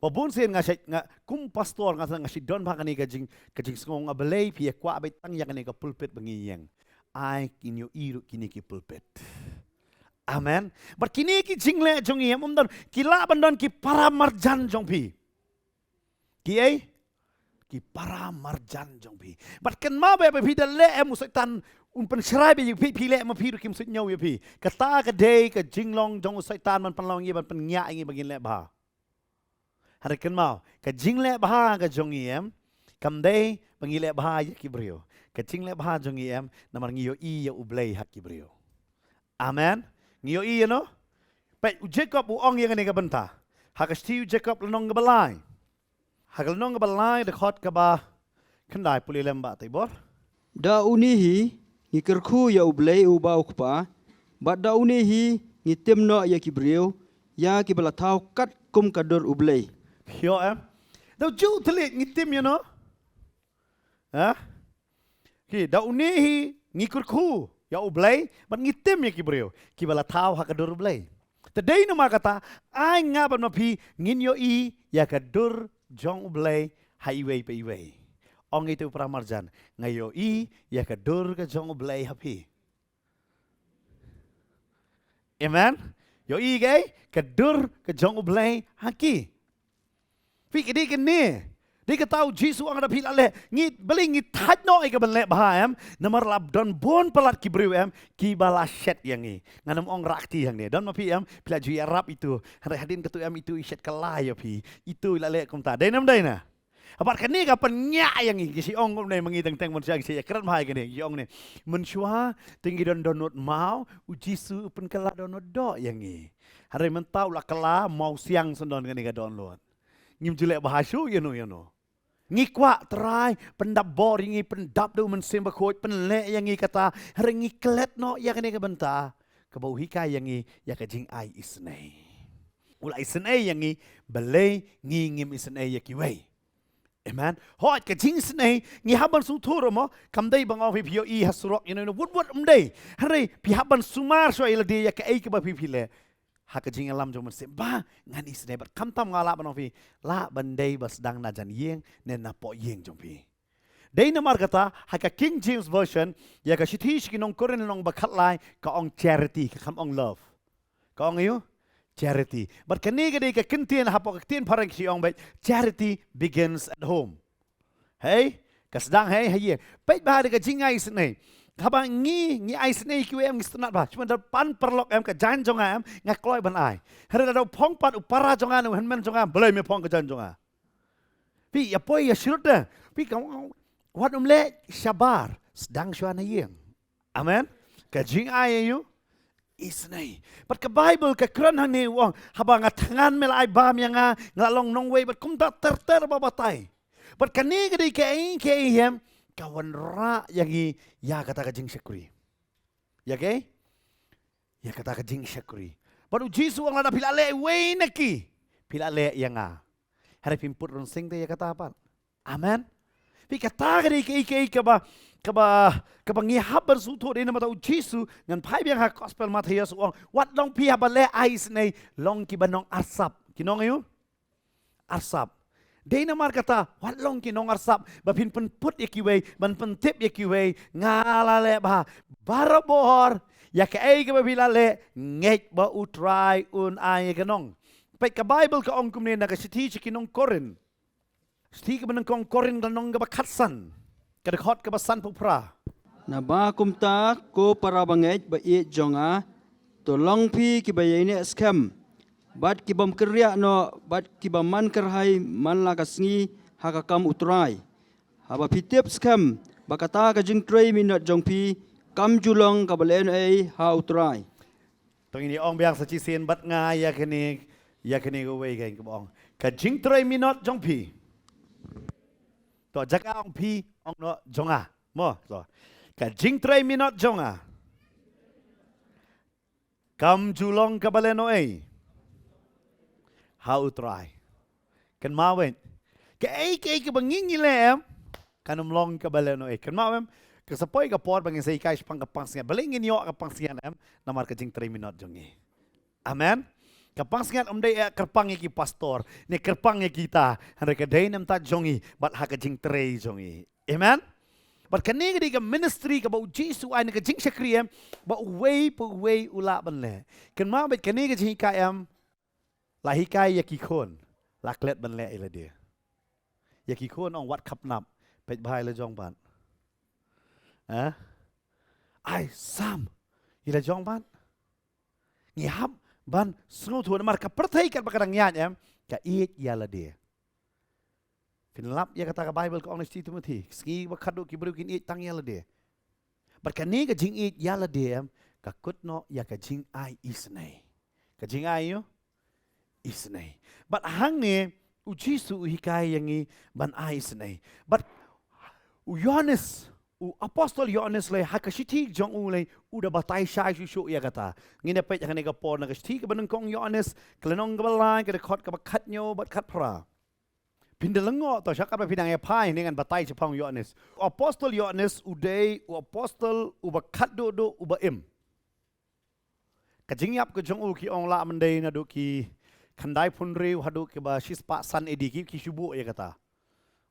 Ba bun sien nga shait, nga kum pastor nga sa nga shait don bha kane ka jing, ka jingsngew nga balei phi ïa kwah beit tang ïa kane ka pulpit ba ngi ïeng. Ai ngin ïohi ruh kine ki pulpit. Amen. Bad kine ki jingleh jong ngi em, um don, ki lah ban don ki para marjan jong phi. Ki ei? Ki para marjan jong phi. Bad kynmaw ba phi da leh em, u Soitan un pynshrai beit ïa phi, phi leh ma phi ruh kim suidñiew ïa phi. Kata ka dei ka jinglong jong u Soitan ban pynlong ïa, ban pynñiah ïa ngi ba ngin leh bha. Hynrei kynmaw, ka jingleh bha ka jong ngi em, kam dei ba ngi leh bha ïa ki briew. Ka jingleh bha jong ngi em, namar ngi ïohi ïa U Blei ha ki briew. Amen. Ngi ïohi ïa no? Peit, u Jakob u ong ïa kane ka bynta. Ha ka shithi u Jakob lynnong kaba lai. Ha ka lynnong kaba lai, dkhot kaba khyndai, pule lem Bah Teibor. Da une hi ngi kyrkhu ïa U Blei uba U Kpa, bad da une hi ngi tim noh ïa ki briew, ïa kiba la thaw katkum ka dur U Blei. Ïoh em? Da u ju thylliej ngi tim ïa no? Ha? Ki, da une hi ngi kyrkhu ïa U Blei, bad ngi tim ïa ki briew kiba la thaw ha ka dur U Blei. Te dei namar kata, ai nga bad ma phi ngin ïohi ïa ka dur jong U Blei ha iwei pa iwei. Ong ïa u para marjan, nga ïohi ïa ka dur ka jong U Blei ha phi. Amen. Ïohi kaei? Ka dur ka jong U Blei ha ki. Phi, ka dei kane. Dei kata u Jisu u ong lada phi la leh, ngi, balei ngi thait noh ïa ka ban leh bha em? Namar la don bun palat ki briew em, kiba la shet ïa ngi. Ngan ym ong rah kti hangne. Don ma phi em, phi la ju ïarap itu. Hynrei hadien katu em itu i shet kylla ïa phi. Itu i la leh kumta. Dei ne ym dei ne? Bad kane ka pynñiah ïa ngi, ki shu ong kumne, ma ngi teng teng mynsiem ki shu ïakren bha ïa kane, ki ong ne. Mynshuwa te ngi don dohnud maw, u Jisu u pynkylla dohnud doh ïa ngi. Hynrei mynta u la kylla mawsiang, sngewdon, kane ka download. Ngim ju leh bha shuh ïano ïano. Ngi kwah Trai pyndap bor ïa ngi, pyndap da u Mynsiem Bakhuid, pynleh ïa ngi kata, hynrei ngi klet noh ïa kane ka bynta kaba u hikai ïa ngi ïa ka jingai isynei. U la isynei ïa ngi, balei ngi ngim isynei ïa kiwei? Amen. Hooid, ka jingisynei ngi hap ban sngewthuh ruh mo, kam dei ba nga ong phi, phi ïohi ha surok ïano ïano, wut wut, ym dei. Hynrei phi hap ban sumar shuwa ïa lade ïa kaei kaba phi, phi leh ha ka jingïalam jong u Mynsiem. Ba ngan isynei, bad khamtam nga lah ban ong phi, lah ban dei ba sdang na jan ïing ne napoh ïing jong phi. Dei namar kata ha ka King James Version, ïa ka shithi sha ki nong Korinth lynnong ba khatlai, ka ong charity, ka, kam ong love. Ka ong aïu? Charity. Bad kane ka dei ka kyntien hapoh ka ktien phareng, ki ong beit, charity begins at home. Hei, ka sdang hei ha ïing. Peit bha ha ka jingai isynei. Haba ngi, ngi ai isynei ïa kiwei em, ngi sngewtynnat bha. Shu ban da pan paralok em, ka jaiñ jong nga em, nga kloi ban ai. Hynrei lada u phong pat u para jong nga ne u hynmen jong nga, balei me phong ka jaiñ jong nga? Phi, ïa poi ïa shrut de. Phi, ka, wat ym leh shabar, sdang shuwa na ïing. Amen. Ka jingai aïu? Isynei. Bad ka Bible ka kren hangne, u ong, haba nga thngan me la ai bam ïa nga, nga la long nongwei, bad kumta ter ter ba batai. Bad kane ka dei kaei kaei em, ka wanrah ïa ngi ïa kata ka jingshakri. Ïa kaei? Ïa kata ka jingshakri. Bad u Jisu u ong lada phi la leh iwei na ki, phi la leh ïa nga. Hynrei phim put rynsiang te ïa kata pat. Amen. Phi, kata ka dei kaei kaei kaba, kaba, kaba ngi hap ban sngewthuh. Dei namar kata u Jisu, ngan phai biang ha gospel Mathaios, u ong, wat long phi haba leh ai isynei, long kiba nongarsap. Ki nong aïu? Arsap. Dei namar kata, wat long ki nongarsap, ba phin pynput ïa kiwei, ban pyntip ïa kiwei, nga la leh bha. Barabor ïa kaei kaba phi la leh, ngeit ba u Trai un ai ïa ka nong. Peit, ka Bible ka ong kumne na ka shithi sha ki nong Korinth. Shithi kaba nyngkong Korinth, lynnong kaba khatsan, ka dkhot kaba sanphew phra. Naba kumta, ko para bangeit ba ïeit jong nga, to long phi kiba ïaineh skhem, bad kibym kyrriah noh, bad kiba man kyrhai man la ka sngi ha ka kam u Trai. Haba phi tip skhem ba kata ka jingtrei minot jong phi kam ju long kaba lehnohei ha u Trai. To ngin ïa ong biang sa shisien bad nga ïa kane, ïa kane kawei ka ong. Ka jingtrei minot jong phi. To jaka ong phi, ong noh jong nga. Mo, to. Ka jingtrei minot jong nga kam ju long kaba lehnohei ha u Trai. Kynmaw em. Kaei kaei kaba ngi ngi leh em, kan ym long kaba lehnohei. Kynmaw em. Ka sa poi ka por ba ngin sa hikai shaphang ka Pangsngiat. Balei ngin ïoh ka Pangsngiat em? Namar ka jingtrei minot jong ngi. Amen. Ka Pangsngiat ym dei ïa kyrpang ïa ki pastor, ne kyrpang ïa kita, hynrei ka dei na ka bynta jong ngi, bad ha ka jingtrei jong ngi. Amen. Bad kane ka dei ka ministry kaba u Jisu u ai, ne ka jingshakri em, ba uwei pa uwei u lah ban leh. Kynmaw bad kane ka jinghikai em, la hikai ïa ki khun, la klet ban leh ïa lade. Ïa ki khun ong wat khapnap, peit bha ïa la jong pat. Eh? Ai, sam, ïa la jong pat. Ngi hap ban sngewthuh namar ka pyrthei katba ka dang ïaid em, ka ïeit ïa lade. Phin lap ïa kata ka Baibl ka ong na shi Timothi, sngi ba khadduh ki briew kin ïeit tang ïa lade. Bad kane ka jingïeit ïa lade em, ka kut noh ïa ka jingai isynei. Ka jingai ïa u isynei. Bad hangne u Jisu u hikai ïa ngi ban ai isynei. Bad u Ïoannis, u apostol Ïoannis lei, ha ka shithi jong u lei, u da batai shai shuh shuh ïa kata. Ngin ïa peit hangne ka por na ka shithi kaba nyngkong Ïoannis, ka lynnong kaba lai, ka dkhot kaba khathynñiew bad khatphra. Phin da lyngngoh to, sha katba phi dang ïa phai, ngan batai shaphang u Ïoannis. U apostol Ïoannis u dei u apostol uba khatduh duh uba im. Ka jingïap ka jong u ki ong lah ban dei naduh ki khyndai phew hynriew haduh kiba shispah san A D, ki, ki shu buh ïa kata.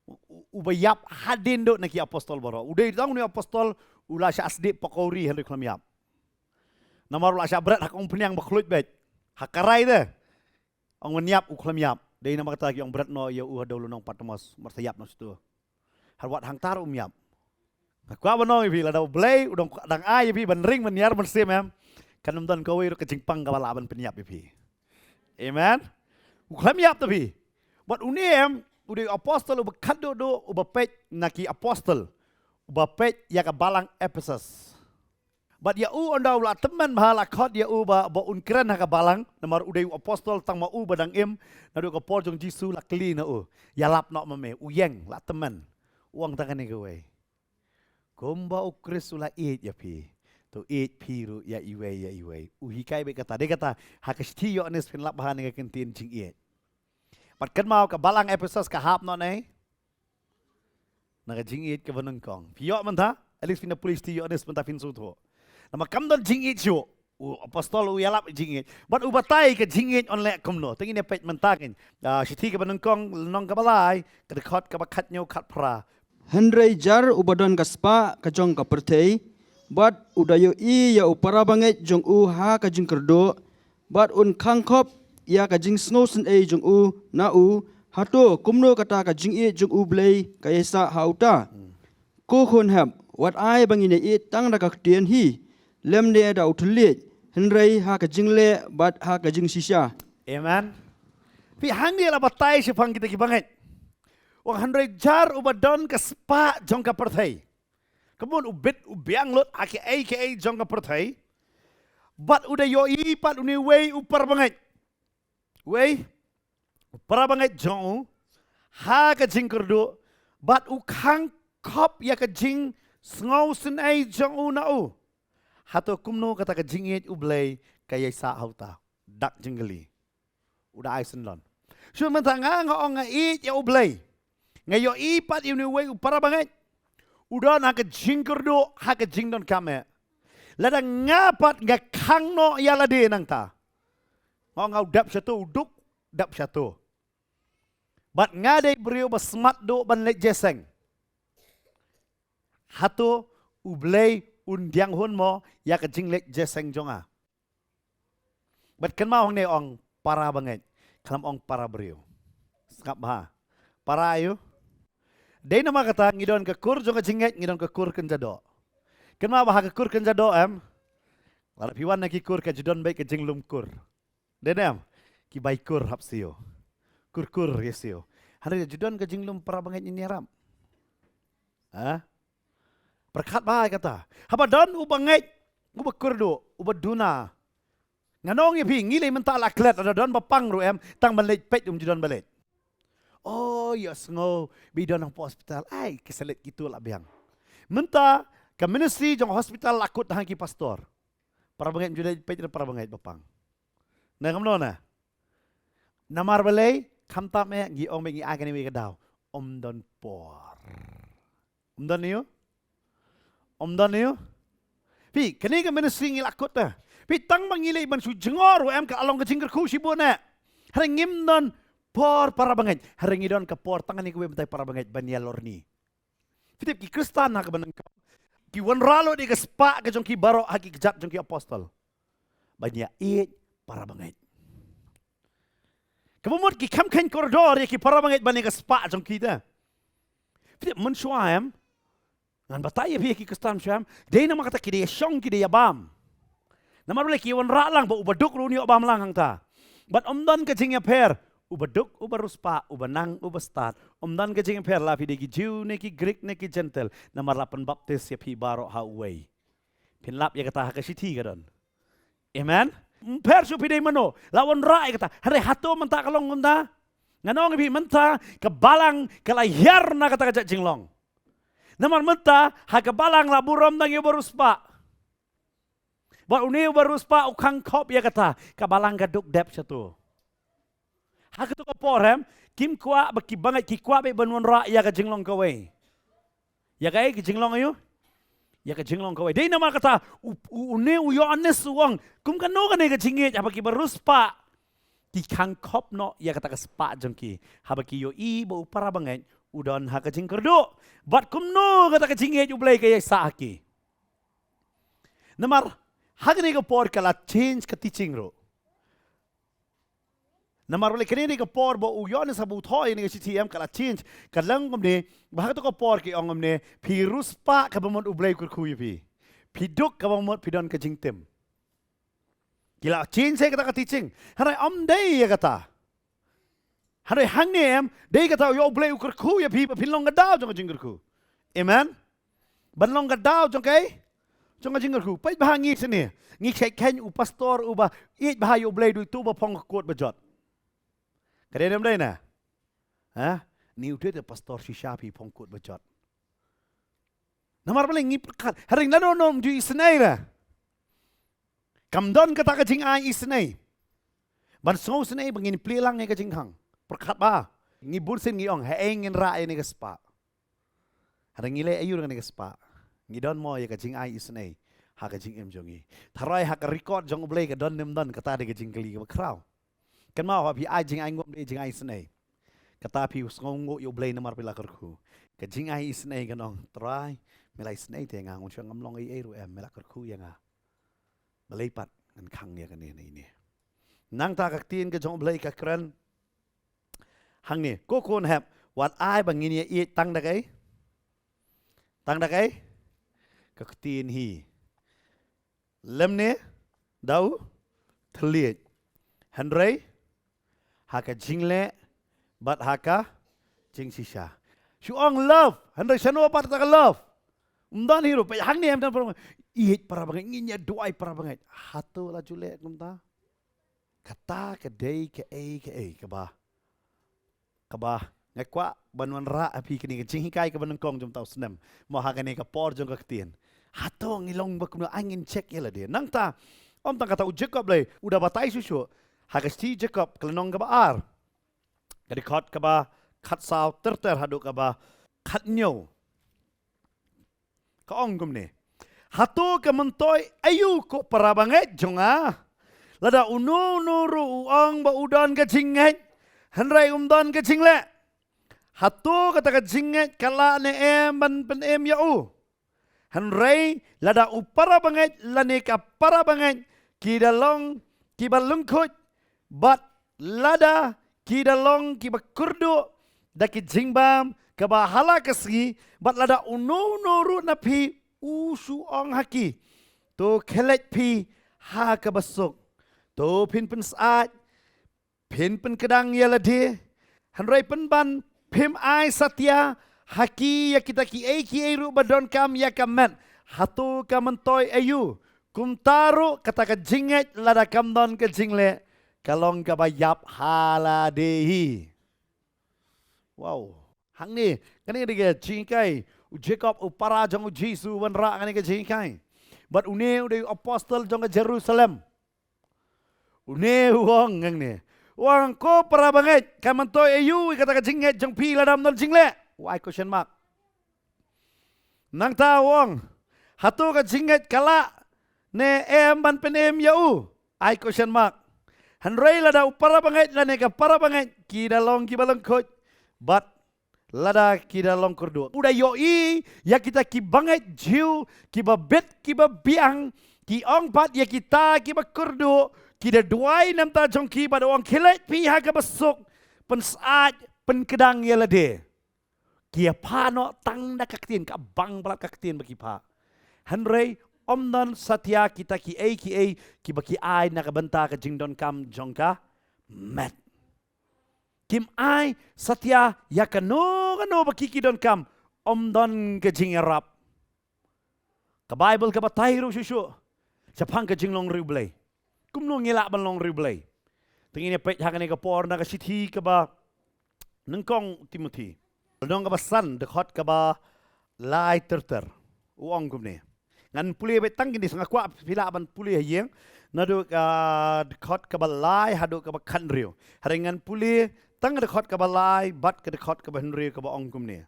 U, u, uba ïap hadien duh na ki apostol baroh. U dei tang une u apostol u la shah sdieh pakori hynrei khlem ïap. Namar u la shah bret ha ka umphniang ba khluit beit. Ha ka rai te. Ong ban ïap u khlem ïap. Dei namar kata ki ong bret noh ïa u ha dewlynnong Patmos, mar sa ïap noh shato. Hynrei wat hangta ruh um ïap. Nga kwah ban ong ïa phi, lada U Blei u dang, dang ai ïa phi ban ring ban ïar ban sem em, kan ym don kawei ruh ka jingpang kaba lah ban pynïap ïa phi. Amen. U khlem ïap te phi. Bad une em, u dei u apostol uba khatduh duh, uba peit na ki apostol, uba peit ïa ka balang Ephesus. Bad ïa u ynda u la tymmen bha la khot ïa u ba, ba un kren ha ka balang, namar u dei u apostol tang ma u ba dang im, naduh ka por jong Jisu la kylli na u. Ïalap noh ma me, u ïeng, la tymmen. U ong tang kane kawei. Kumba u Khrist u la ïeit ïa phi, to ïeit phi ruh ïa iwei ïa iwei. U hikai beit kata, dei kata, ha ka shithi Ïoannis phin lap bha na ka kyntien jingïeit. Bad kynmaw ka balang Ephesus ka hap noh ne? Na ka jingïeit kaba nyngkong. Phi ïoh mynta? At least phin da pule shithi Ïoannis mynta phin sngewthuh. Namar kam don jingïeit shuh. U apostol u ïalap jingïeit. Bad u batai ka jingïeit yn leh kumno. Te ngin ïa peit mynta kein. Ah, shithi kaba nyngkong, lynnong kaba lai, ka dkhot kaba khatñiew khatphra. Hynrei jar uba don ka spah ka jong ka pyrthei, bad u da ïohi ïa u para bangeit jong u ha ka jingkyrduh, bad un khang khop ïa ka jingsngewsynei jong u na u, hato kumno kata ka jingïeit jong U Blei ka ïaisah ha uta? Ko khun hep, wat ai ba ngin ïa ïeit tang da ka ktien hi, lymne da u thylliej, hynrei ha ka jingleh bad ha ka jingshisha. Amen. Phi, hangne la batai shaphang kita ki bangeit. Ong hynrei jar uba don ka spah jong ka pyrthei. Kumno u bit u biang lut ha kiei kiei jong ka pyrthei. Bad u da ïohi pat une uwei u para bangeit. Wei, u para bangeit jong u, ha ka jingkyrduh, bad u khang khop ïa ka jingsngewsynei jong u na u. Hato kumno kata ka jingïeit U Blei ka ïaisah ha uta? Dak jingkylli. U da ai syndon. Shu mynta nga, nga ong nga ïeit ïa U Blei. Nga ïohi pat ïa une uwei u para bangeit. U don ha ka jingkyrduh, ha ka jingdonkam eh. Lada nga pat nga khang noh ïa lade nangta. Nga ong nga u dep shato, u duk dep shato. Bad nga dei briew ba smat duh ban leit jingïaseng. Hato U Blei un diang hun mo ïa ka jingleit jingïaseng jong nga? Bad kynmaw hangne ong para bangeit, khlem ong para briew. Sngap bha. Para aïu? Dei namar kata ngi don ka kur jong ka jingngeit, ngi don ka kur kynja doh. Kynmaw ba ha ka kur kynja doh em, lada phi wan na ki kur ka ju don beit ka jinglum kur. Dei ne em? Ki bai kur hap siew. Kur kur ïa siew. Hynrei ju don ka jinglum para bangeit ngin ïarap. Ha? Pyrkhat bha ïa kata. Haba don u bangeit, uba kyrduh, uba duna. Ngan ong ïa phi, ngi lei mynta la klet, lada don ba pang ruh em, tang ban leit peit um ju don ba leit. Oh, ïohsngew, ba i don hapoh hospital. Ai, ki sa leit kito la biang. Mynta ka ministry jong hospital la kut ha ki pastor. Para bangeit um ju leit peit, para bangeit ba pang. Na kumno na? Namar balei, khamtam eh, ngi ong ba ngi ai kane kawei ka daw. Ym don por. Ym don ïa u? Ym don ïa u. Phi, kane ka ministry ngi la kut te. Phi, tang ba ngi leh ban shu jngoh ruh em, ka la long ka jingkyrkhu shibun eh. Hynrei ngim don por para bangeit. Hynrei ngi don ka por tang kane kawei mynta para bangeit ban ïalorni. Phi tip, ki Khristan ha kaba nyngkong ki wanrah lut ïa ka spah ka jong ki baroh ha ki kjat jong ki apostol ban ïa ïeit para bangeit. Kaba mut ki kham kheiñ kordor ïa ki para bangeit ban ïa ka spah jong ki te. Phi tip, mynshuwa em, ngan batai ïa phi, ki Khristan shwa em, dei namar kata ki dei ïa shong, ki dei ïa bam. Namar balei? Ki wanrah lang ba uba duk ruh un ïoh bam lang hangta. Bad ym don ka jingïapher, uba duk, uba riewspah, uba nang, uba stad. Ym don ka jingïapher la phi dei ki Jiw ne ki Grik ne ki Jentil, namar la pynbaptis ïa phi baroh ha uwei. Phin lap ïa kata ha ka shithi ka don. Amen. Ym pher shuh phi dei mano, la wanrah ïa kata. Hynrei hato mynta ka long kumta? Ngan ong ïa phi, mynta ka balang ka la hiar na kata ka jait jinglong. Namar mynta ha ka balang la burom tang ïa uba riewspah. Bad une uba riewspah u khang khop ïa kata, ka balang ka duk dep shato. Ha kato ka por em, kim kwah ba ki bangeit, ki kwah beit ban wanrah ïa ka jinglong kawei. Ïa kaei? Ka jinglong aïu? Ïa ka jinglong kawei. Dei namar kata u, u, une u Ïoannis u ong, kum kano kane ka jingïeit, haba kiba riewspah ki khang khop noh ïa kata ka spah jong ki, haba ki ïohi ba u para bangeit u don ha ka jingkyrduh. Bad kumno kata ka jingïeit U Blei ka ïai sah ha ki. Namar ha kane ka por ka la change ka teaching ruh. Namar balei? Kane ka dei ka por ba u Ïoannis haba u thoh ïa kane ka shithi em, ka la change. Ka long kumne, ba ha kato ka por ki ong kumne, phi riewspah kaba mut U Blei u kyrkhu ïa phi. Phi duk kaba mut phi don ka jingtim. Ki la change ïa kata ka teaching. Hynrei ym dei ïa kata. Hynrei hangne em, dei kata, ïa U Blei u kyrkhu ïa phi ba phin long ka daw jong ka jingkyrkhu. Amen. Ban long ka daw jong kaei? Jong ka jingkyrkhu. Peit bha ngi shane. Ngi kheiñ kheiñ u pastor uba ïeit bha ïa U Blei, dei uto uba phong ka kot ba jot. Ka dei ne ym dei na? Ha? Ni u dei te pastor shisha, phi phong kot ba jot. Namar balei? Ngi pyrkhat. Hynrei lano lano ym ju isynei re. Kam don kata ka jingai isynei ban sngewsynei ba ngin plie lang ïa ka jingkhang. Pyrkhat bha. Ngi bun sien ngi ong, haei ngin rah ïa kane ka spah? Hynrei ngi leh aïu ïa kane ka spah? Ngi don mo ïa ka jingai isynei ha ka jingim jong ngi? Tharai ha ka record jong U Blei ka don ne ym don, kata dei ka jingkylli kaba khraw. Kynmaw, haba phi ai jingai nguh, ym dei jingai isynei. Kata phi sngewnguh ïa U Blei namar phi la kyrkhu. Ka jingai isynei kan ong, Trai, me la isynei te ïa nga, nga shu, ngam long ei ei ruh em, me la kyrkhu ïa nga. Balei pat ngan khang ïa kane na ine? Nangta ka ktien ka jong U Blei ka kren hangne, ko khun hep, wat ai ba ngin ïa ïeit tang da kaei? Tang da kaei? Ka ktien hi. Lymne da u thylliej. Hynrei ha ka jingleh bad ha ka jingshisha. Shu ong love, hynrei shano pat kata ka love? Ym don hi ruh. Peit hangne em, don para bangeit. Ïeit para bangeit, ngin ïa duwai para bangeit. Hato la ju leh kumta? Kata ka dei kaei kaei kaba, kaba nga kwah ban wanrah ha phi, kane ka jinghikai kaba nyngkong jong uta u snem. Mo, ha kane ka por jong ka ktien, hato ngi long ba kumno? Ai ngin check ïa lade. Nangta, ym tang kata, u Jakob lei u da batai shuh shuh ha ka shithi Jakob ka lynnong kaba ar, ka dkhot kaba khatsaw ter ter haduh kaba khathynñiew. Ka ong kumne, hato ka myntoi aïu ko para bangeit jong nga? Lada uno uno ruh u ong ba u don ka jingngeit, hynrei um don ka jingleh, hato kata ka jingngeit ka lah ne em ban pynim ïa u? Hynrei lada u para bangeit lane ka para bangeit ki da long kiba lyngkhuh, bad lada ki da long kiba kyrduh da ki jingbam kaba ha la ka sngi, bad lada uno uno ruh na phi u shu ong ha ki, to khie leit phi ha kaba suk, to phin pynsyaid, phin pynkdang ïa lade, hynrei pynban phim ai satia ha ki ïa kita kiei kiei ruh ba donkam ïa ka met. Hato ka myntoi aïu? Kumta ruh kata ka jingngeit, lada kam don ka jingleh, ka long kaba ïap ha lade hi. Wow. Hangne, kane ka dei ka jinghikai u Jakob, u para jong u Jisu, u wanrah kane ka jinghikai. Bad une u dei u apostol jong ka Jerusalem. Une u ong hangne, u ong, ko para bangeit, ka myntoi aïu ïa kata ka jingngeit jong phi lada ym don jingleh? U ai question mark. Nangta u ong, Hato ka jingngeit ka lah ne em ban pynim ïa u? Ai question mark. Hynrei lada u para bangeit lane ka para bangeit ki da long kiba lyngkhuh, bad lada ki da long kyrduh. U da ïohi ïa kita ki bangeit Jiw kiba bit kiba biang, ki ong pat ïa kita kiba kyrduh, ki da duwai na bynta jong ki bad u ong, khie leit phi ha kaba suk, pynsyaid, pynkdang ïa lade. Ki ïa phah noh tang da ka ktien, ka bang palat ka ktien ba ki phah. Hynrei ym don satia kita kiei kiei kiba ki ai na ka bynta ka jingdonkam jong ka met. Kim ai satia ïa kano kano ba ki ki donkam, ym don ka jingïarap. Ka Baibl ka batai ruh shuh shuh shaphang ka jinglong riewblei. Kumno ngi lah ban long riewblei? Te ngin ïa peit ha kane ka por na ka shithi kaba nyngkong Timothi, lynnong kaba san, dkhot kaba lai ter ter. U ong kumne. Ngan pule beit tang kine, sa nga kwah phi lah ban pule ha ïing, naduh ka dkhot kaba lai haduh kaba khathynriew. Hynrei ngan pule tang dkhot kaba lai bad ka dkhot kaba hynriew, kaba ong kumne.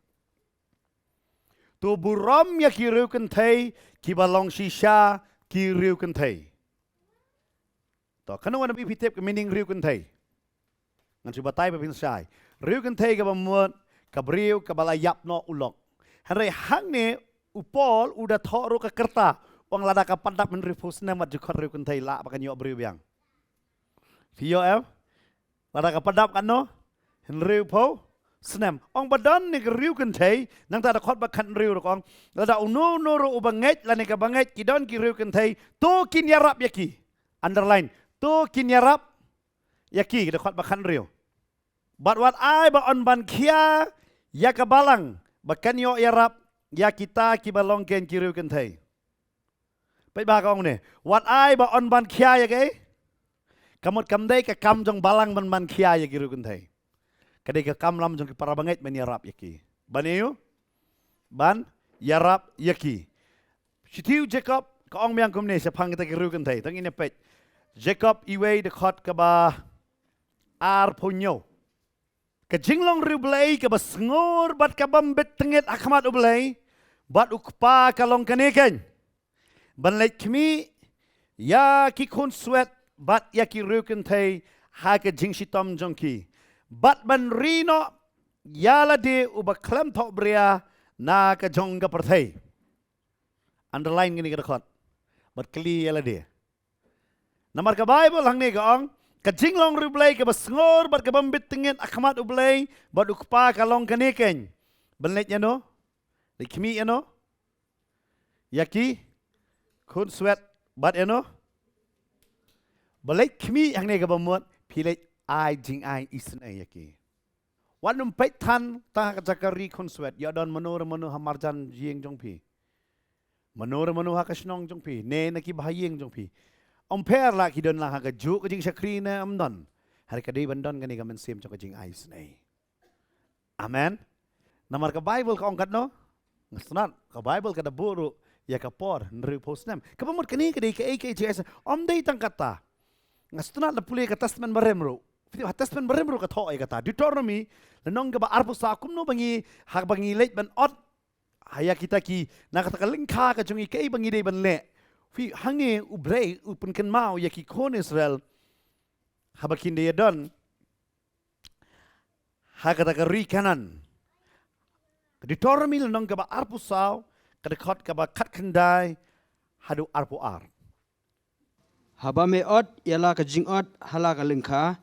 To burom ïa ki riewkynthei kiba long shisha ki riewkynthei. To, kano kano ba phi tip ka meaning riewkynthei? Ngan shu batai ba phin shai. Riewkynthei kaba mut ka briew kaba la ïap noh u lok. Hynrei hangne u Paul u da thoh ruh ka kyrta, u ong lada ka pat dap hynriewphew snem wat ju khot riewkynthei, lah ba kan ïoh briew biang. Phi ïoh em? Lada ka pat dap katno? Hynriewphew snem. Ong ba don ne ka riewkynthei, nangta da khot ba khathynriew ruh ka ong, lada uno uno ruh uba ngeit lane kaba ngeit ki don ki riewkynthei, to kin ïarap ïa ki. Underline. To kin ïarap ïa ki, da khot ba khathynriew. Bad wat ai ba yn ban khia ïa ka balang ba kan ïoh ïarap ïa kita kiba long kein ki riewkynthei. Peit ba ka ong ne, wat ai ba yn ban khia ïa kaei? Ka mut kam dei ka kam jong balang ban ban khia ïa ki riewkynthei. Ka dei ka kam lam jong ki para bangeit ban ïarap ïa ki. Ban ïa u? Ban ïarap ïa ki. Shithi u Jakob ka ong biang kumne shaphang kita ki riewkynthei. To ngin ïa peit. Jakob iwei, dkhot kaba arphew hynñiew. Ka jinglong riewblei kaba sngur bad kabym bit tyngit ha khmat U Blei bad U Kpa ka long kane kein: ban leit khmih ïa ki khunswet bad ïa ki riewkynthei ha ka jingshitom jong ki, bad ban ri noh ïa lade uba khlem thohbria na ka jong ka pyrthei. Underline kane ka dkhot. Bad kylli ïa lade. Namar ka Baibl hangne ka ong, ka jinglong riewblei kaba sngur bad kabym bit tyngit ha khmat U Blei bad U Kpa ka long kane kein: ban leit ïano? Leit khmih ïano? Ïa ki khunswet bad ïano? Ba leit khmih hangne kaba mut phi leit ai jingai isynei ïa ki. Wat nym peit than tang ha ka jaka ri khunswet, ïa don mano re mano ha marjan ïing jong phi, mano re mano ha ka shnong jong phi, ne na ki bahaïing jong phi. Ym pher lah ki don lang ha kajuh ka jingshakri ne ym don. Hynrei ka dei ban don kane ka mynsiem jong ka jingai isynei. Amen. Namar ka Baibl ka ong katno? Nga sngewtynnat ka Baibl ka da buh ruh ïa ka por hynriewphew snem. Kaba mut kane ka dei kaei kaei jingai isynei. Ym dei tang kata. Nga sngewtynnat la pule ka Testament Barim ruh. Phi tip ha Testament Barim ruh ka thoh ïa kata. Deuteronomi lynnong kaba arphew saw, kumno ba ngi, ha ba ngi leit ban ot ha ïa kita ki, na kata ka lyngkha ka jong ngi, kaei ba ngi dei ban leh. Phi, hangne U Blei u pynkynmaw ïa ki khun Israel haba kin da ïadon ha kata ka ri Kanaan. Deuteronomi lynnong kaba arphew saw, ka dkhot kaba khatkhyndai haduh arphew ar. Haba me ot ïa la ka jingot ha la ka lyngkha,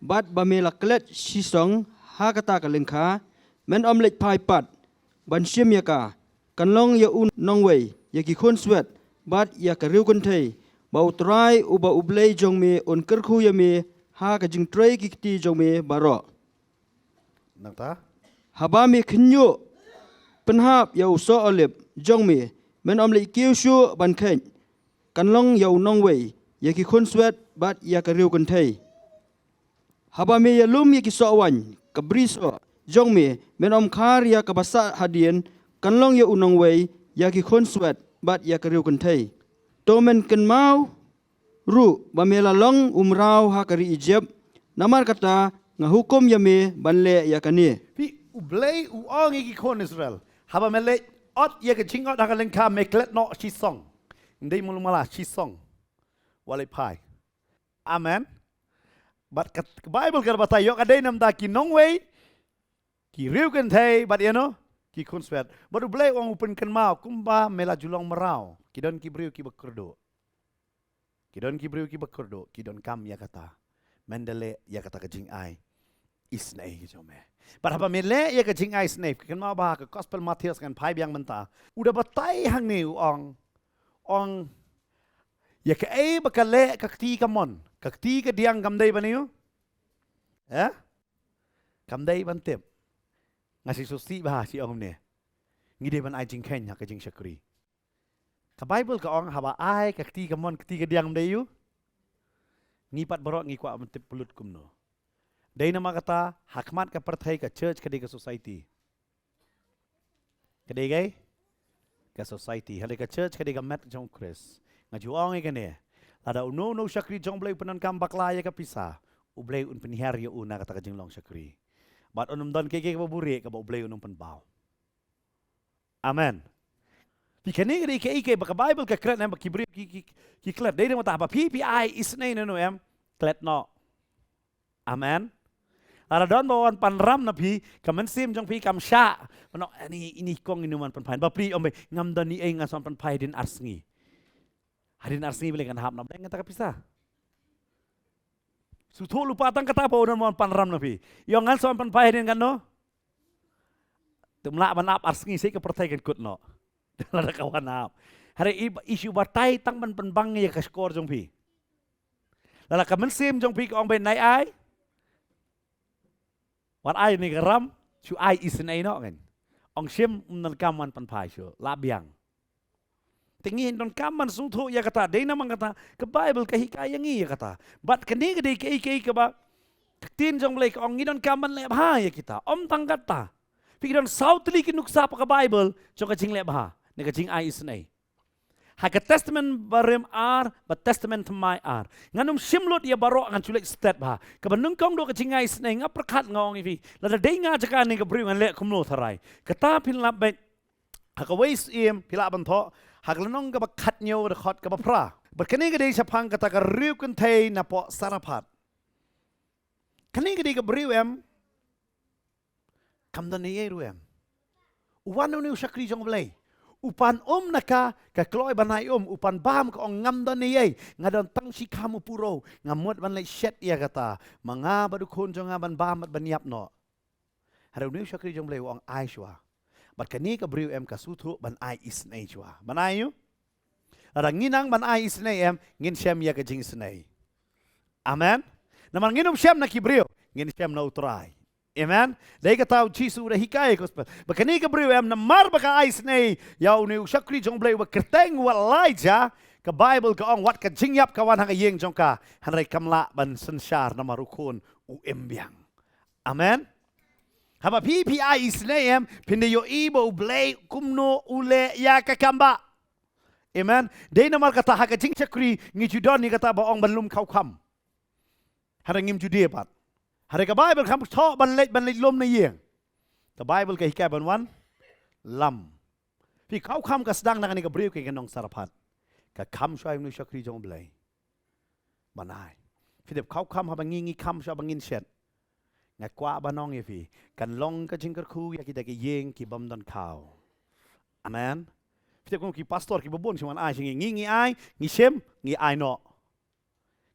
bad ba me la klet shisong ha kata ka lyngkha, men ym leit phai pat ban shim ïa ka. Kan long ïa u nongwei ïa ki khunswet bad ïa ka riewkynthei, ba U Trai uba U Blei jong me un kyrkhu ïa me ha ka jingtrei ki kti jong me baroh. Nangta, haba me khynñiuh pynhap ïa u soh olib jong me, men ym leit kiew shuh ban kheit. Kan long ïa u nongwei ïa ki khunswet bad ïa ka riewkynthei. Haba me ïalum ïa ki soh waiñ, ka bri soh jong me, men ym khar ïa kaba sah hadien. Kan long ïa u nongwei ïa ki khunswet bad ïa ka riewkynthei. To men kynmaw ruh ba me la long u mraw ha ka ri Ijipt. Namar kata nga hukum ïa me ban leh ïa kane. Phi, U Blei u ong ïa ki khun Israel, haba me leit ot ïa ka jingot ha ka lyngkha, me klet noh shi song. Ym dei mulu mala, shi song. Wat leit phai. Amen. Bad ka, ka Bible ka batai ïoh ka dei namar ki nongwei, ki riewkynthei bad ïa no, ki khun swet. Bad U Blei u ong u pynkynmaw kumba me la ju long mraw. Ki don ki briew kiba kyrduh. Ki don ki briew kiba kyrduh, ki donkam ïa kata. Men da leh ïa kata ka jingai isynei ka jong me. Bad haba me leh ïa ka jingai isynei, kynmaw ba ka Gospel Mathaios ngan phai biang mynta. U da batai hangne u ong, ong, ïa kaei ba ka leh ka kti kamon, ka kti kadiang kam dei ban ïoh. Eh? Kam dei ban tip. Nga shu sngewsih bha shu ong kumne. Ngi dei ban ai jingkheiñ ha ka jingshakri. Ka Bible ka ong haba ai ka kti kamon kti kadiang ym dei ïoh. Ngi pat baroh ngi kwah ban tip pynlut kumno. Dei namar kata ha khmat ka pyrthei ka church ka dei ka society. Ka dei kaei? Ka society. Hynrei ka church ka dei ka met jong Khrist. Nga ju ong ïa kane. Lada uno uno u shakri jong U Blei u pyndonkam bakla ïa ka pisa, U Blei un pynhiar ïa u na kata ka jinglong shakri. Bad un ym don kaei kaei kaba buhrieh kaba U Blei un ym pynpaw. Amen. Phi, kane ka dei kaei kaei ba ka Bible ka kren, em, ba ki briew ki, ki, ki klet. Dei namar kata haba phi, phi ai isynei na uno, em, klet noh. Amen. Lada don ba wan panram na phi, ka mynsiem jong phi kam shah. Ba ong, ani, ini kong ini wan pynphai. Bapli, ym, ngam don eiei, ngan sa wan pynphai hadien ar sngi. Hadien ar sngi balei, ngan hap na bank kata ka pisa. Sngewthuh lypa tang kata ba u don ba wan panram na phi. Ïoh ngan sa wan pynphai hadien katno? Te ym lah ban ap ar sngi, shisha ka pyrthei kan kut noh. Lada ka wan ap. Hynrei i, i shu batai tang ban pynbang ïa ka shkor jong phi. Lada ka mynsiem jong phi ka ong ba nai ai, wat ai ne ka ram, shu ai isynei noh kan. Ong shim, ym donkam wan pynphai shuh, lah biang. Te ngi donkam ban sngewthuh ïa kata, dei namar kata ka Bible ka hikai ïa ngi ïa kata. Bad kane ka dei kaei kaei kaba ka ktien jong U Blei ka ong ngi donkam ban leh bha ïa kita. Ym tang kata. Phi, ki don saw tylli ki nuksa ha ka Bible jong ka jingleh bha ne ka jingai isynei. Ha ka Testament Barim ar bad Testament Thymmai ar. Ngan ym shim lut ïa baroh, ngan shu leit stet bha. Kaba nyngkong dei ka jingai isynei, nga pyrkhat nga ong ïa phi, lada dei nga jaka ne ka briew ngan leh kumno tharai. Kata phin lap beit ha kawei Syiem, phi lah ban thoh ha ka lynnong kaba khathynñiew, dkhot kaba phra. Bad kane ka dei shaphang kata ka riewkynthei napoh Sarephath. Kane ka dei ka briew, em, kam don eiei ruh, em. U wan une u shakri jong U Blei. U pan um na ka, ka kloi ban ai um, u pan bam, ka ong ngam don eiei, nga don tang shi kham u puroh, nga mut ban leit shet ïa kata, ma nga bad u khun jong nga ban bam bad ban ïap noh. Hynrei une u shakri jong U Blei u ong ai shuwa. Bad kane ka briew, em, ka sngewthuh ban ai isynei shuwa. Ban ai ïa u? Lada ngi nang ban ai isynei, em, ngin shem ïa ka jingisynei. Amen. Namar ngin ym shem na ki briew, ngin shem na U Trai. Amen. Dei kata U Jisu u da hikai ha ka Gospel. Ba kane ka briew, em, namar ba ka ai isynei ïa une u shakri jong U Blei uba kyrteng u Elijah, ka Bible ka ong wat ka jingïap ka wan ha ka ïing jong ka, hynrei kam lah ban synshar namar u khun u im biang. Amen. Haba phi, phi ai isynei, em, phin da ïohi ba U Blei kumno u leh ïa ka kam ba. Amen. Dei namar kata ha ka jingshakri ngi ju don ïa kata ba ong ban lum khaw kham. Hynrei ngim ju die pat. Hynrei ka Bible kam thoh ban leit, ban leit lum na ïing. Ka Bible ka hikai ban wan lam. Phi, khaw kham ka sdang na kane ka briew, ka nong Sarephath. Ka kham shuwa ïa une u shakri jong U Blei. Ban ai. Phi tip, khaw kham haba ngi, ngi kham shuwa ba ngin shet, nga kwah ban ong ïa phi, kan long ka jingkyrkhu ïa kita ki ïing ki bym don khaw. Amen. Phi tip, kum ki pastor kiba bun shu wan ai sha ngi, ngi, ngi ai, ngi shim, ngi ai noh.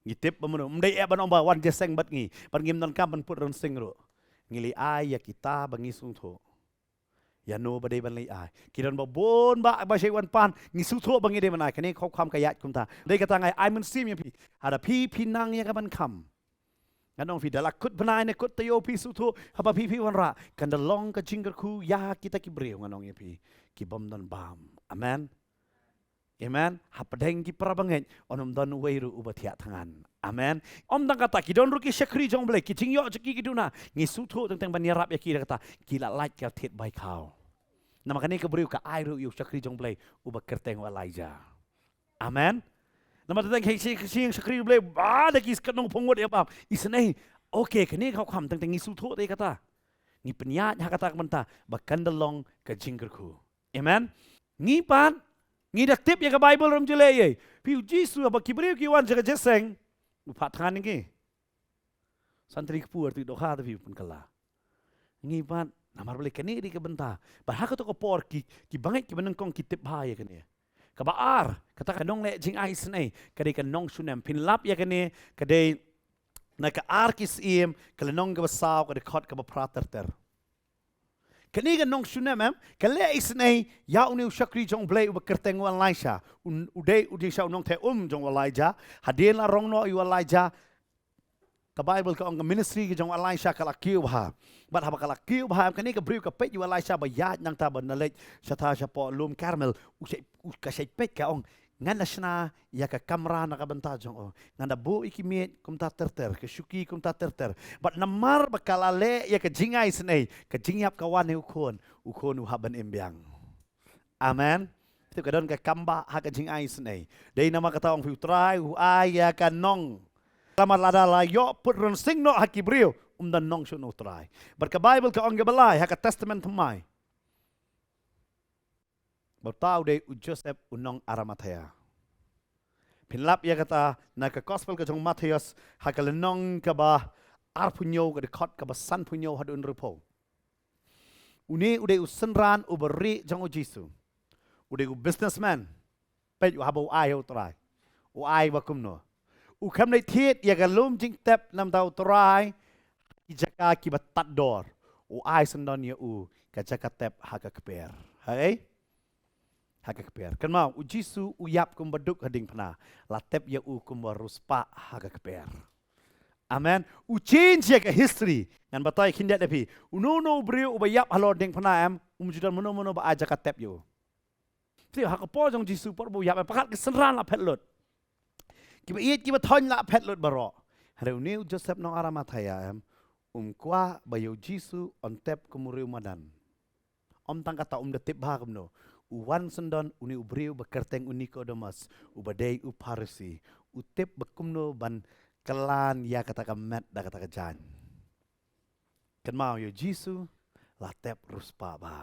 Ngi tip ba mano, ym dei eh ban ong ba wan jingïaseng bad ngi, bad ngim donkam ban put rynseng ruh. Ngi leit ai ïa kita ba ngi sngewthuh ïa no ba dei ban leit ai. Ki don ba bun ba, ba shai wan pan, ngi sngewthuh ba ngi dei ban ai. Kane khaw kham ka ïaid kumta. Dei kata nga ai mynsiem ïa phi. Haba phi, phi nang ïa ka ban kham, ngan ong phi, da la kut bnai ne kut taïew phi sngewthuh, haba phi, phi wanrah, kan da long ka jingkyrkhu ïa kita ki briew, ngan ong ïa phi, ki bym don bam. Amen. Amen. Hapdeng ki para bangeit, yn ym don uwei ruh uba thiah thngan. Amen. Ym tang kata, ki don ruh ki shakri jong U Blei, ki jingïoh jong ki ki duna, ngi sngewthuh teng teng ban ïarap ïa ki da kata, ki la lait ka thied bai khaw. Namar kane ka briew ka ai ruh ïa u shakri jong U Blei uba kyrteng u Elijah. Amen. Namar teng teng ki shi, shi, shakri U Blei ba da ki skat nongpyngut ïa bam. Isynei. Okay, kane khaw kham, teng teng ngi sngewthuh te kata. Ngi pynïaid ha kata ka bynta ba kan da long ka jingkyrkhu. Amen. Ngi pat, ngi da tip ïa ka Bible ruh ym ju leh ei. Phi, u Jisu haba ki briew ki wan sha ka jingïaseng, u phah thngan ïa ngi. San tylli ki por te dohkha te phi pynkylla. Ngi pat, namar balei? Kane dei ka bynta ba ha kato ka por ki, ki bangeit kiba nyngkong ki tip bha ïa kane. Kaba ar, kata ka nongleh jingai isynei, ka dei ka nongshunem. Phin lap ïa kane, ka dei na ka Ar ki Syiem, ka lynnong kaba saw, ka dkhot kaba phra ter ter. Kane ka nongshunem, em, ka leh isynei ïa une u shakri jong U Blei uba kyrteng u Elisha. Un, u dei, u dei shisha u nongtheh um jong u Elijah. Hadien la rong noh ïa u Elijah, ka Bible ka ong ka ministry ka jong u Elisha ka la kiew bha. Bad haba ka la kiew bha, em, kane ka briew ka peit ïa u Elisha ba ïaid nangta ban da leit shata shapoh lum Karmel. U shait, u, ka shait peit, ka ong, ngan da shna ïa ka kamra na ka bynta jong u. Ngan da buh ïa ki miej kumta ter ter, ka shuki kumta ter ter. Bad namar ba ka la leh ïa ka jingai isynei, ka jingïap ka wan ha u khun, u khun u hap ban im biang. Amen. Te ka don ka kam ba ha ka jingai isynei. Dei namar kata ong phi, U Trai u ai ïa ka nong. Namar lada la ïoh put rynsiang noh ha ki briew, um don nong shuh na U Trai. Bad ka Bible ka ong kaba lai ha ka Testament Thymmai. Ba uta u dei u Joseph u nong Arimathea. Phin lap ïa kata na ka Gospel ka jong u Mathaios, ha ka lynnong kaba arphew hynñiew, ka dkhot kaba sanphew hynñiew haduh hynriewphew. Une u dei u synran uba rieh jong u Jisu. U dei u businessman. Peit u, haba u ai ha U Trai, u ai ba kumno. U khlem leit thied ïa ka lum jingtep namar U Trai, ki jaka kiba tad dor. U ai syndon ïa u ka jaka tep ha ka kper. Hei? Ha ka kper. Kynmaw, u Jisu u ïap kum ba duk ha diengphna. La tep ïa u kum ba riewspah ha ka kper. Amen. U change ïa ka history. Ngan batai khyndiat ïa phi. Uno uno u briew uba ïap halor diengphna, em, um ju don mano mano ba ai jaka tep ïa u. Phi, ha ka por jong u Jisu, por ba u ïap, em, pakat ki synran la phet lut. Kiba ïeit kiba thoiñ la phet lut baroh. Hynrei une u Joseph nong Arimathea, em, um kwah ba ïa u Jisu un tep kum u riewmadan. Ym tang kata, um da tip bha kumno. U wan syndon une u briew ba kyrteng u Nicodemus, uba dei u Pharisi. U tip ba kumno ban kylla ïa kata ka met da kata ka jaiñ. Kynmaw, ïa u Jisu la tep riewspah bha.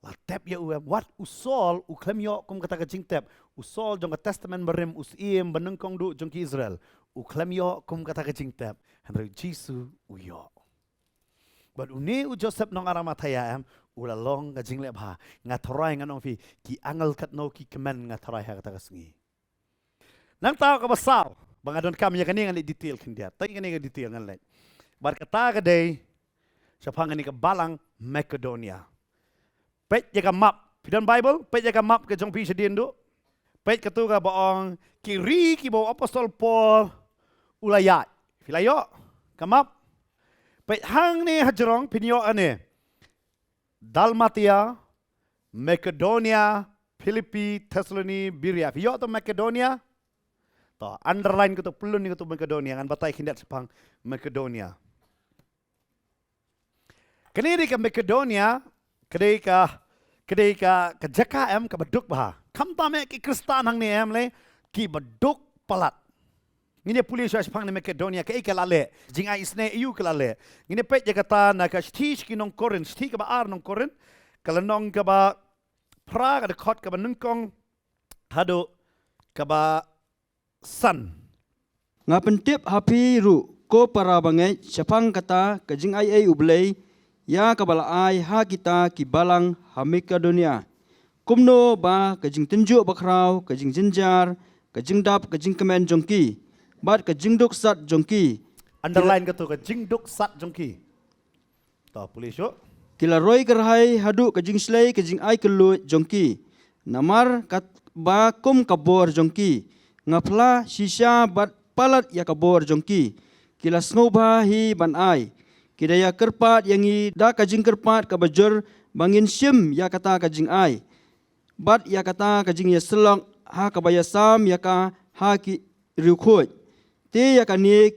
La tep ïa u, em. Wat u Saul u khlem ïoh kum kata ka jingtep. U Saul jong ka Testament Barim, u syiem ba nyngkong duh jong ki Israel. U khlem ïoh kum kata ka jingtep. Hynrei u Jisu u ïoh. Bad une u Joseph nong Arimathea, em, u la long ka jingleh bha. Nga tharai, ngan ong phi, ki angel katno ki kmen nga tharai ha kata ka sngi. Nangta kaba saw, ba nga donkam ïa kane ngan leit detail khyndiat. Tang kane ka detail ngan leit. Bad kata ka dei shaphang kane ka balang Makedonia. Peit ïa ka map. Phi don Bible, peit ïa ka map ka jong phi shadien duh. Peit kato kaba ong ki ri kiba u Apostol Paul u la ïaid. Phi la ïoh ka map? Peit hangne hajrong phin ïoh ane. Dalmatia, Makedonia, Philippi, Thessaloni, Beria. Phi ïoh to Makedonia? To, underline kato, pyllun ïa kato Makedonia, ngan batai khyndiat shaphang Makedonia. Kane dei ka Makedonia, ka dei ka, ka dei ka, ka jaka, em, kaba duk bha. Khamtam eh ki Khristan hangne, em, le, kiba duk palat. Ngin ïa pule shuwa shaphang ne Makedonia, kaei ka la leh, jingai isynei aïu ka la leh. Ngin ïa peit ïa kata na ka shithi sha ki nong Korinth, shithi kaba ar nong Korinth, ka lynnong kaba phra, ka dkhot kaba nyngkong haduh kaba san. Nga pyntip ha phi ruh, ko para bangeit, shaphang kata ka jingai ei U Blei ïa kaba la ai ha kita ki balang ha Makedonia. Kumno ba ka jingtynjuh bakhraw, ka jingjynjar, ka jingdap, ka jingkmen jong ki, bad ka jingduk sat jong ki. Underline kato, ka jingduk sat jong ki. To, pule shuh. Ki la roi kyrhai haduh ka jingshlei ka jingai kylluid jong ki. Namar kat ba kum ka bor jong ki, nga phla shisha bad palat ïa ka bor jong ki. Ki la sngewbha hi ban ai. Ki da ïa kyrpad ïa ngi da ka jingkyrpad kaba jur ba ngin shim ïa kata ka jingai, bad ïa kata ka jingïasyllok ha kaba ïasam ïa ka ha ki riewkhuid. Te ïa kane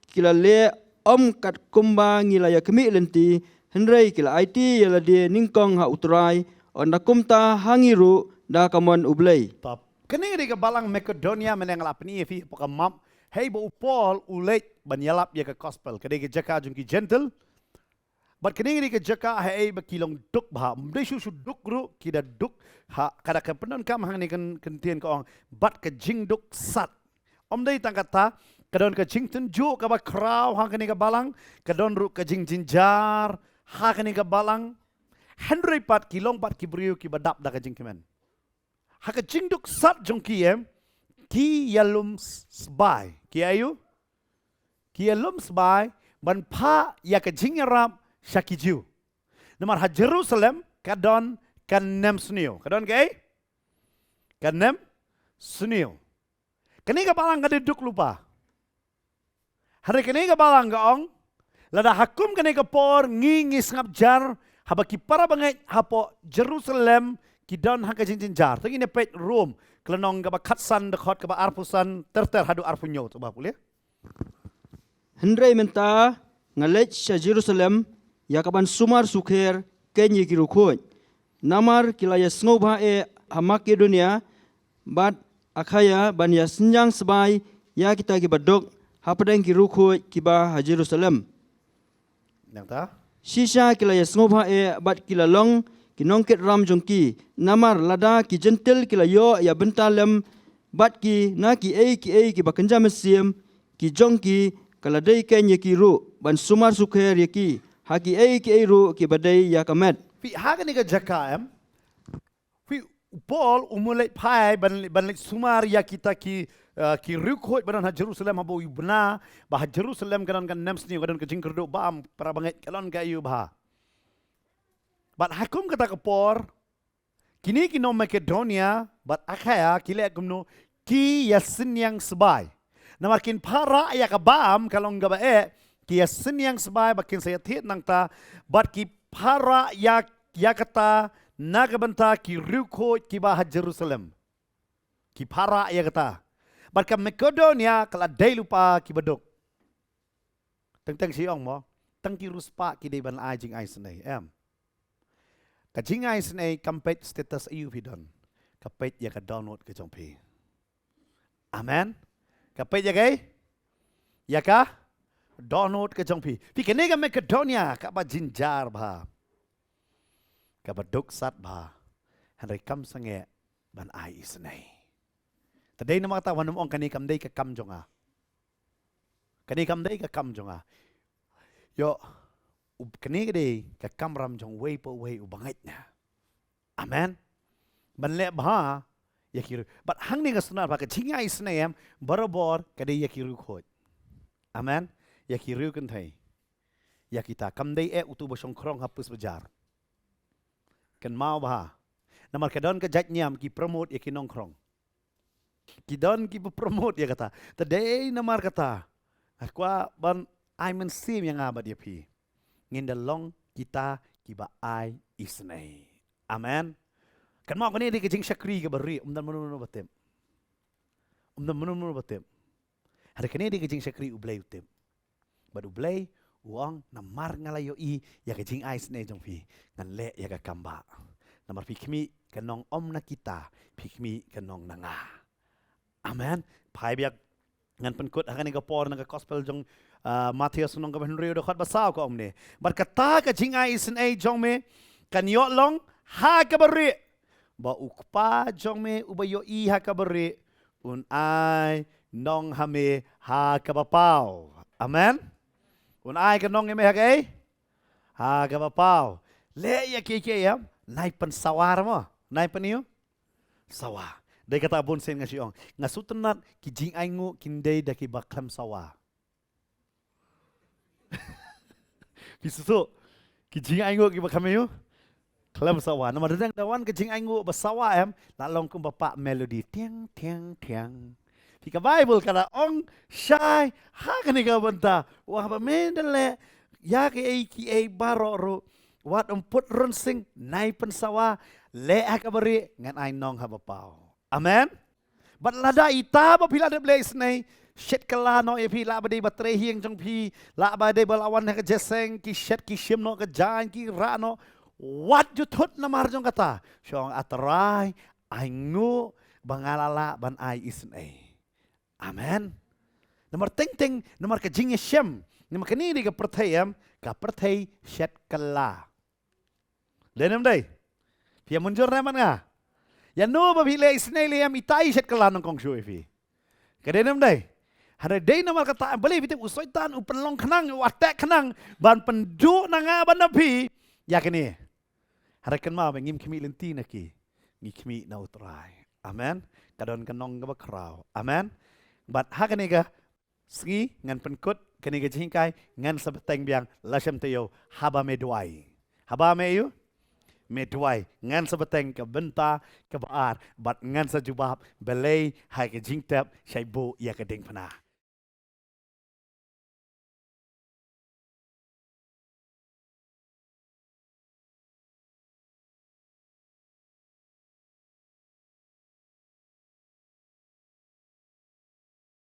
ki la leh ym katkum ba ngi la ïa khmih lynti, hynrei ki la aiti ïa lade nyngkong ha U Trai, ynda kumta ha ngi ruh da ka mon U Blei. Top. Kane dei ka balang Makedonia, mynne nga la pyni ïa phi hapoh ka map. Hei ba u Paul u leit ban ïalap ïa ka gospel. Ka dei ka jaka jong ki Jentil. Bad kane ka dei ka jaka ha ei ba ki long duk bha. Ym dei shu shu duk ruh, ki da duk ha, ka da ka pyndonkam hangne ka kyntien ka ong, bad ka jingduk sat. Ym dei tang kata, ka don ka jingtynjuh kaba khraw ha kane ka balang, ka don ruh ka jingjynjar ha kane ka balang. Hynrei pat ki long pat ki briew kiba dap da ka jingkmen. Ha ka jingduk sat jong ki, em, ki ïalum s-, sbai. Ki ïa u? Ki ïalum sbai ban phah ïa ka jingïarap sha ki Jiw. Namar ha Jerusalem ka don ka nemsniew. Ka don kaei? Ka nemsniew. Kane ka balang ka dei duk lypa. Hynrei kane ka balang ka ong, lada ha kum kane ka por ngi, ngi sngap jar, haba ki para bangeit hapoh Jerusalem ki don ha ka jingjynjar. To ngin ïa peit Rom, ka lynnong kaba khatsan, dkhot kaba arphew san ter ter haduh arphew hynñiew, to ba pule. Hynrei mynta nga leit sha Jerusalem ïa ka ban sumar sukher kein ïa ki riewkhuid. Namar ki la ïasngewbha eh ha Makedonia bad Akhaia ban ïa synñiang sbai ïa kita kiba duk hapdeng ki riewkhuid kiba ha Jerusalem. Nangta? Shisha ki la ïasngewbha eh bad ki la long ki nongkit ram jong ki. Namar lada ki Jentil ki la ïoh ïa bynta lem bad ki na kiei kiei kiba kynja mynsiem ki jong ki, ka la dei kein ïa ki ruh ban sumar sukher ïa ki ha kiei kiei ruh kiba dei ïa ka met. Phi, ha kane ka jaka, em, phi, u Paul u mut leit phai ban, ban leit sumar ïa kita ki, eh, ki riewkhuid ba don ha Jerusalem, haba u bna ba ha Jerusalem ka don ka nemsniew, ka don ka jingkyrduh bam, para bangeit, ka don ka ïew bha. Bad ha kum kata ka por, kine ki nong Makedonia bad Akhaia ki leh kumno? Ki ïa synñiang sbai. Namar kin phah rah ïa ka bam, ka long kaba eh, ki ïa synñiang sbai ba kin sa ïa thied nangta, bad ki phah rah ïa, ïa kata na ka bynta ki riewkhuid kiba ha Jerusalem. Ki phah rah ïa kata. Bad ka Makedonia ka la dei lypa kiba duk. Teng teng shi ong mo, tang ki riewspah ki dei ban ai jingai snei, em. Ka jingai snei kam peit status aïu phi don. Ka peit ïa ka dohnud ka jong phi. Amen. Ka peit ïa kaei? Ïa ka dohnud ka jong phi. Phi, kane ka Makedonia kaba jynjar bha, kaba duk sat bha, hynrei kam sangeh ban ai isnei. Te dei namar kata wat nym ong kane kam dei ka kam jong nga. Kane kam dei ka kam jong nga. Ïoh, u, kane ka dei ka kamram jong uwei pa uwei u bangeit na. Amen. Ban leh bha ïa ki riew. Bad hangne nga sngewtynnat ba ka jingai snei, em, barabor ka dei ïa ki riewkhuid. Amen. Ïa ki riew kynthei. Ïa kita, kam dei eh uto ba shong khrong ha pus bajar. Kynmaw bha. Namar ka don ka jait niam ki promote ïa ki nongkhrong. Ki don kiba promote ïa kata. Te dei namar kata, nga kwah ban ai mynsiem ïa nga bad ïa phi. Ngin da long kita kiba ai isnei. Amen. Kynmaw, kane dei ka jingshakri kaba rieh, ym don mano mano ba tip. Ym don mano mano ba tip. Hynrei kane dei ka jingshakri U Blei u tip. Bad U Blei u ong, namar nga la ïohi ïa ka jingai snei jong phi, ngan leh ïa ka kam ba. Namar phi khmih ka nong ym na kita, phi khmih ka nong na nga. Amen. Phai biang, ngan pynkut ha kane ka por na ka gospel jong, ah, Mathaios lynnong kaba hynriew dkhot ba saw, ka ong kumne: Bad kata ka jingai snei jong me kan ïoh long ha kaba rieh, ba U Kpa jong me uba ïohi ha kaba rieh un ai nong ha me ha kaba paw. Amen. Un ai ka nong ïa me ha kaei? Ha kaba paw. Leh ïa kiei kiei, em, nai pynsawa mo. Nai pyn-ïoh sawa. Dei kata bun sien nga shu ong, nga sngewtynnat ki jingainguh kin dei da kiba khlem sawa. Phi sngewthuh? Ki jingainguh kiba khlem ïoh, khlem sawa. Namar da dang da wan ka jingainguh ba sawa, em, la long kumba pah melody, tiang tiang tiang. Phi, ka Baibl ka da ong shai ha kane ka bynta, wat ba me da leh ïa kiei kiei baroh ruh, wat ym put rynsiang, nai pynsawa, leh ha kaba rieh, ngan ai nong ha ba paw. Amen. Bad lada ita ba phi la dep leh isnei, shet kylla noh ïa phi, lah ba dei ba trei hiang jong phi, lah ba dei ba la wan ha ka jingïaseng, ki shet ki shim noh ka jaiñ, ki rah noh, wat ju thut namar jong kata. Shu ong, A Trai, ainguh ba nga la lah ban ai isnei. Amen. Namar teng teng, namar ka jingïashem, Namar kane dei ka pyrthei em, ka pyrthei shet kylla. Dei ne ym dei? Phi ïa mynjur ne em bad nga? Ïa no ba phi leh isynei leh em, itai shet kylla nyngkong shuh ïa phi. Ka dei ne ym dei? Hynrei dei namar kata balei phi tip u Soitan u pynlong khnang, u attack khnang ban pynduh na nga bad na phi ïa kane. Hynrei kynmaw ba ngim khmih lynti na ki, ngi khmih na U Trai. Amen. Ka don ka nong kaba khraw. Amen. Bad ha kane ka sngi ngan pynkut kane ka jinghikai, ngan sa bteng biang, lashai te ïoh, haba me duwai. Haba me ïoh, me duwai, ngan sa bteng ka bynta kaba ar bad ngan sa jubab balei ha ka jingtep shai buh ïa ka diengphna.